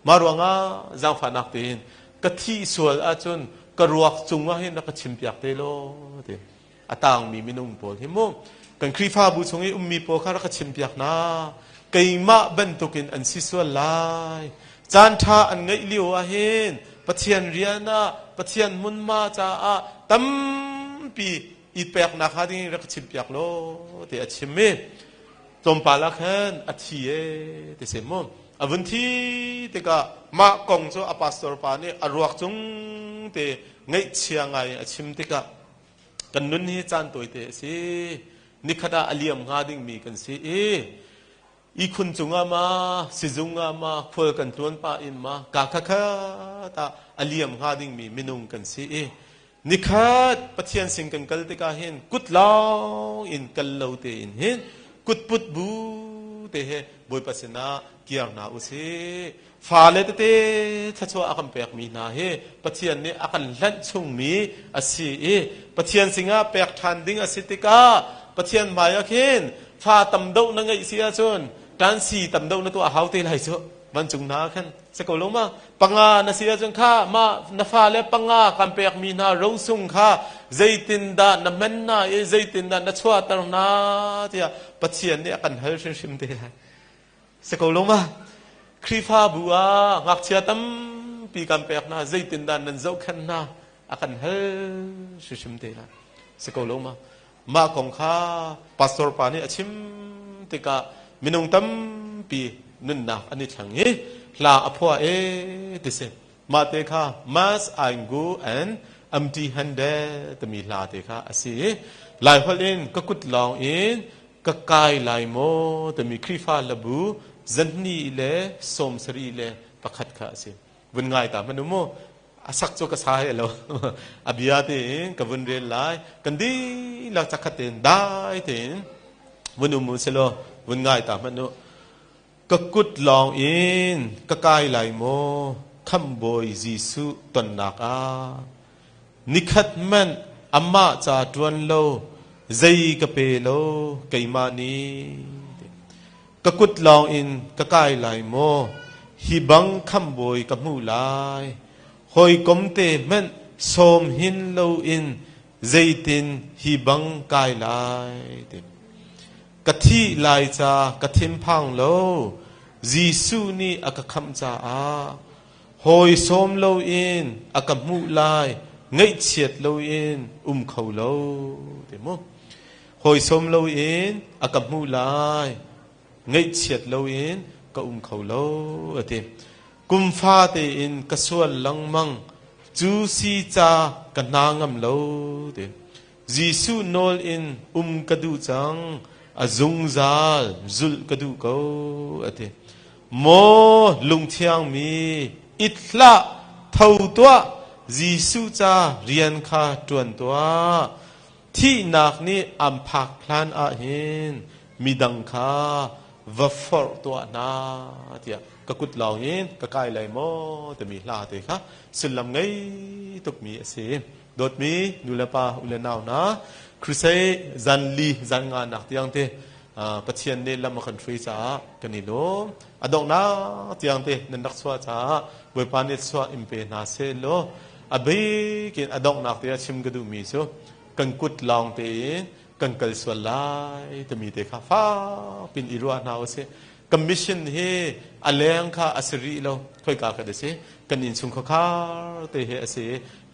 Mah ruangah zaangfahnak tein ka thih sual ahcun ka ruak cungah hin rak ka chimpiak te law ti a tangmi minung pawl hi mu kan Khrihfabu chung i ummi pawl kha rak ka chimpiak hna. Keimah bantukin an si sual lai. Caan ṭha an ngeih lio ahhin Pathian rian ah Pathian hmunhma caah tampi i peknak hnga ding rak ka chimpiak law ti a chim i tlawmpal ah khan a thi e ti si mu. A vun thi tikah mah kong cu a pastor pa nih a ruak cung te ngaihchia ngai a chim tikah kan nun hi caan tawite a si. Nikhat ah a liam hnga dingmi kan si i ihkhun cungah ma sizung ah ma khual kan tluan pah in ma ka khat ah a liam hnga dingmi minung kan si i nikhat Pathian sin kan kal tikah hin kut lawng in kal lo tein hin kutput bu te he Bawipa sinah kiar hna usih. Fale tete thluachuah a kan pekmi hna hi Pathian nih a kan hlanh chungmi a si i Pathian singah pek ṭhan ding a si tikah Pathian hmai ah khin fa tam deuh na ngeih si ahcun ṭansi tam deuh na tuah hau te lai cu vancung hna ah khan si ko lo ma? Panga na si ahcun kha mah na fale panga kan pekmi hna rosung kha zeitindah na hman hna i zeitindah na chuahter hna tiah Pathian nih a kan hal hrimhrim te lai. Si ko lo ma? Khrihfabu ah ngakchia tampi kan pek hna, zeitindah nan zohkhenh hna a kan hal hrimhrim te lai. Si ko lo ma? Mah kong kha pastor pa nih a chim tikah minung tampi nunnak an i thleng i hla a phuah e ti si. Mah te kha Must I Go and Empty Handed timi hla te kha a si i Laiholh in ka kut lawng in ka kai lai maw timi Khrihfa hlabu 271 kha a si. Vun ngai ta hmanh u mu. A sak cu ka sa he lo. A bia tein ka vun rel lai. Kan dihlak cakhat tein dai tein vun um u silaw vun ngai ta hmanh u. Ka kut lawng in ka kai lai maw Khamhbawi Jesuh tonnak ah? Nikhat hmanh amah ca ṭuan lo zei ka pe lo keimah nih. Ka kut lawng in ka kai lai maw hi bang Khamhbawi ka hmuh lai? Hawikom te hmanh sawm hin loin zeitin hi bang kai lai? Ka thih lai ca ka thinphang lo, Jesuh nih a ka khamh caah. Hawi sawm loin a ka hmuh lai, ngaihchiat loin um kho lo. Ti mu. Hawi sawm loin a ka hmuh lai, ngaihchiat loin ka um kho lo a ti. Kum fate in ka sual lengmang, cu si ca ka hna ngam lo ti. Jesuh nawl in um ka duh cang, a zungzal zulh ka duh ko a ti. Maw lungthiang mi, it hlah, tho tuah, Jesuh ca rian kha ṭuan tuah. Thihnak nih an phak hlan ah hin midang kha va forh tuah hna tiah ka kut lawng in ka kai lai maw timi hla te kha sullam ngei tukmi a si. Dawtmi nu le pa u le nau hna, Crusade zan li zan nga nak tiang te Pathian nih lam a kan hruai caah kan i lawm. A donghnak tiang te nan rak chuah caah Bawipa nih chuah in pe hna seh law a bik in a donghnak te ah chim ka duhmi cu kan kut lawng tein kan kal sual lai timi te kha fak pin i ruah hna usih. Kan mission hi a leng kha a si rih lo. Khoika kan si? Kan innchung khuakhar te hi a si.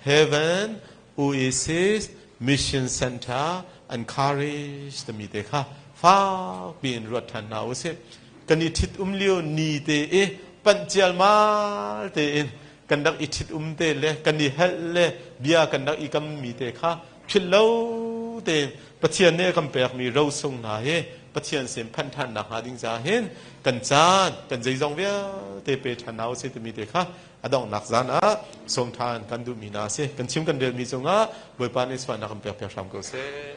Heaven Oasis Mission Center Encourage timi te kha fak piin ruat ṭhan hna usih. Kan i ṭhit um lio ni te i panh cialmal tein kan rak i ṭhit um te le kan i helh le bia kan rak i kammi te kha philh lo tein Pathian nih a kan pekmi rosung hna hi Pathian sin phanh ṭhan nakhnga ding caah hin kan caan kan zeizong vialte pe ṭhan hna usih timi te kha a donghnak zan ah sawm ṭhan kan duhmi hna a si. Kan chim kan relmi cungah Bawipa nih sualnak kan pek piak hram ko seh.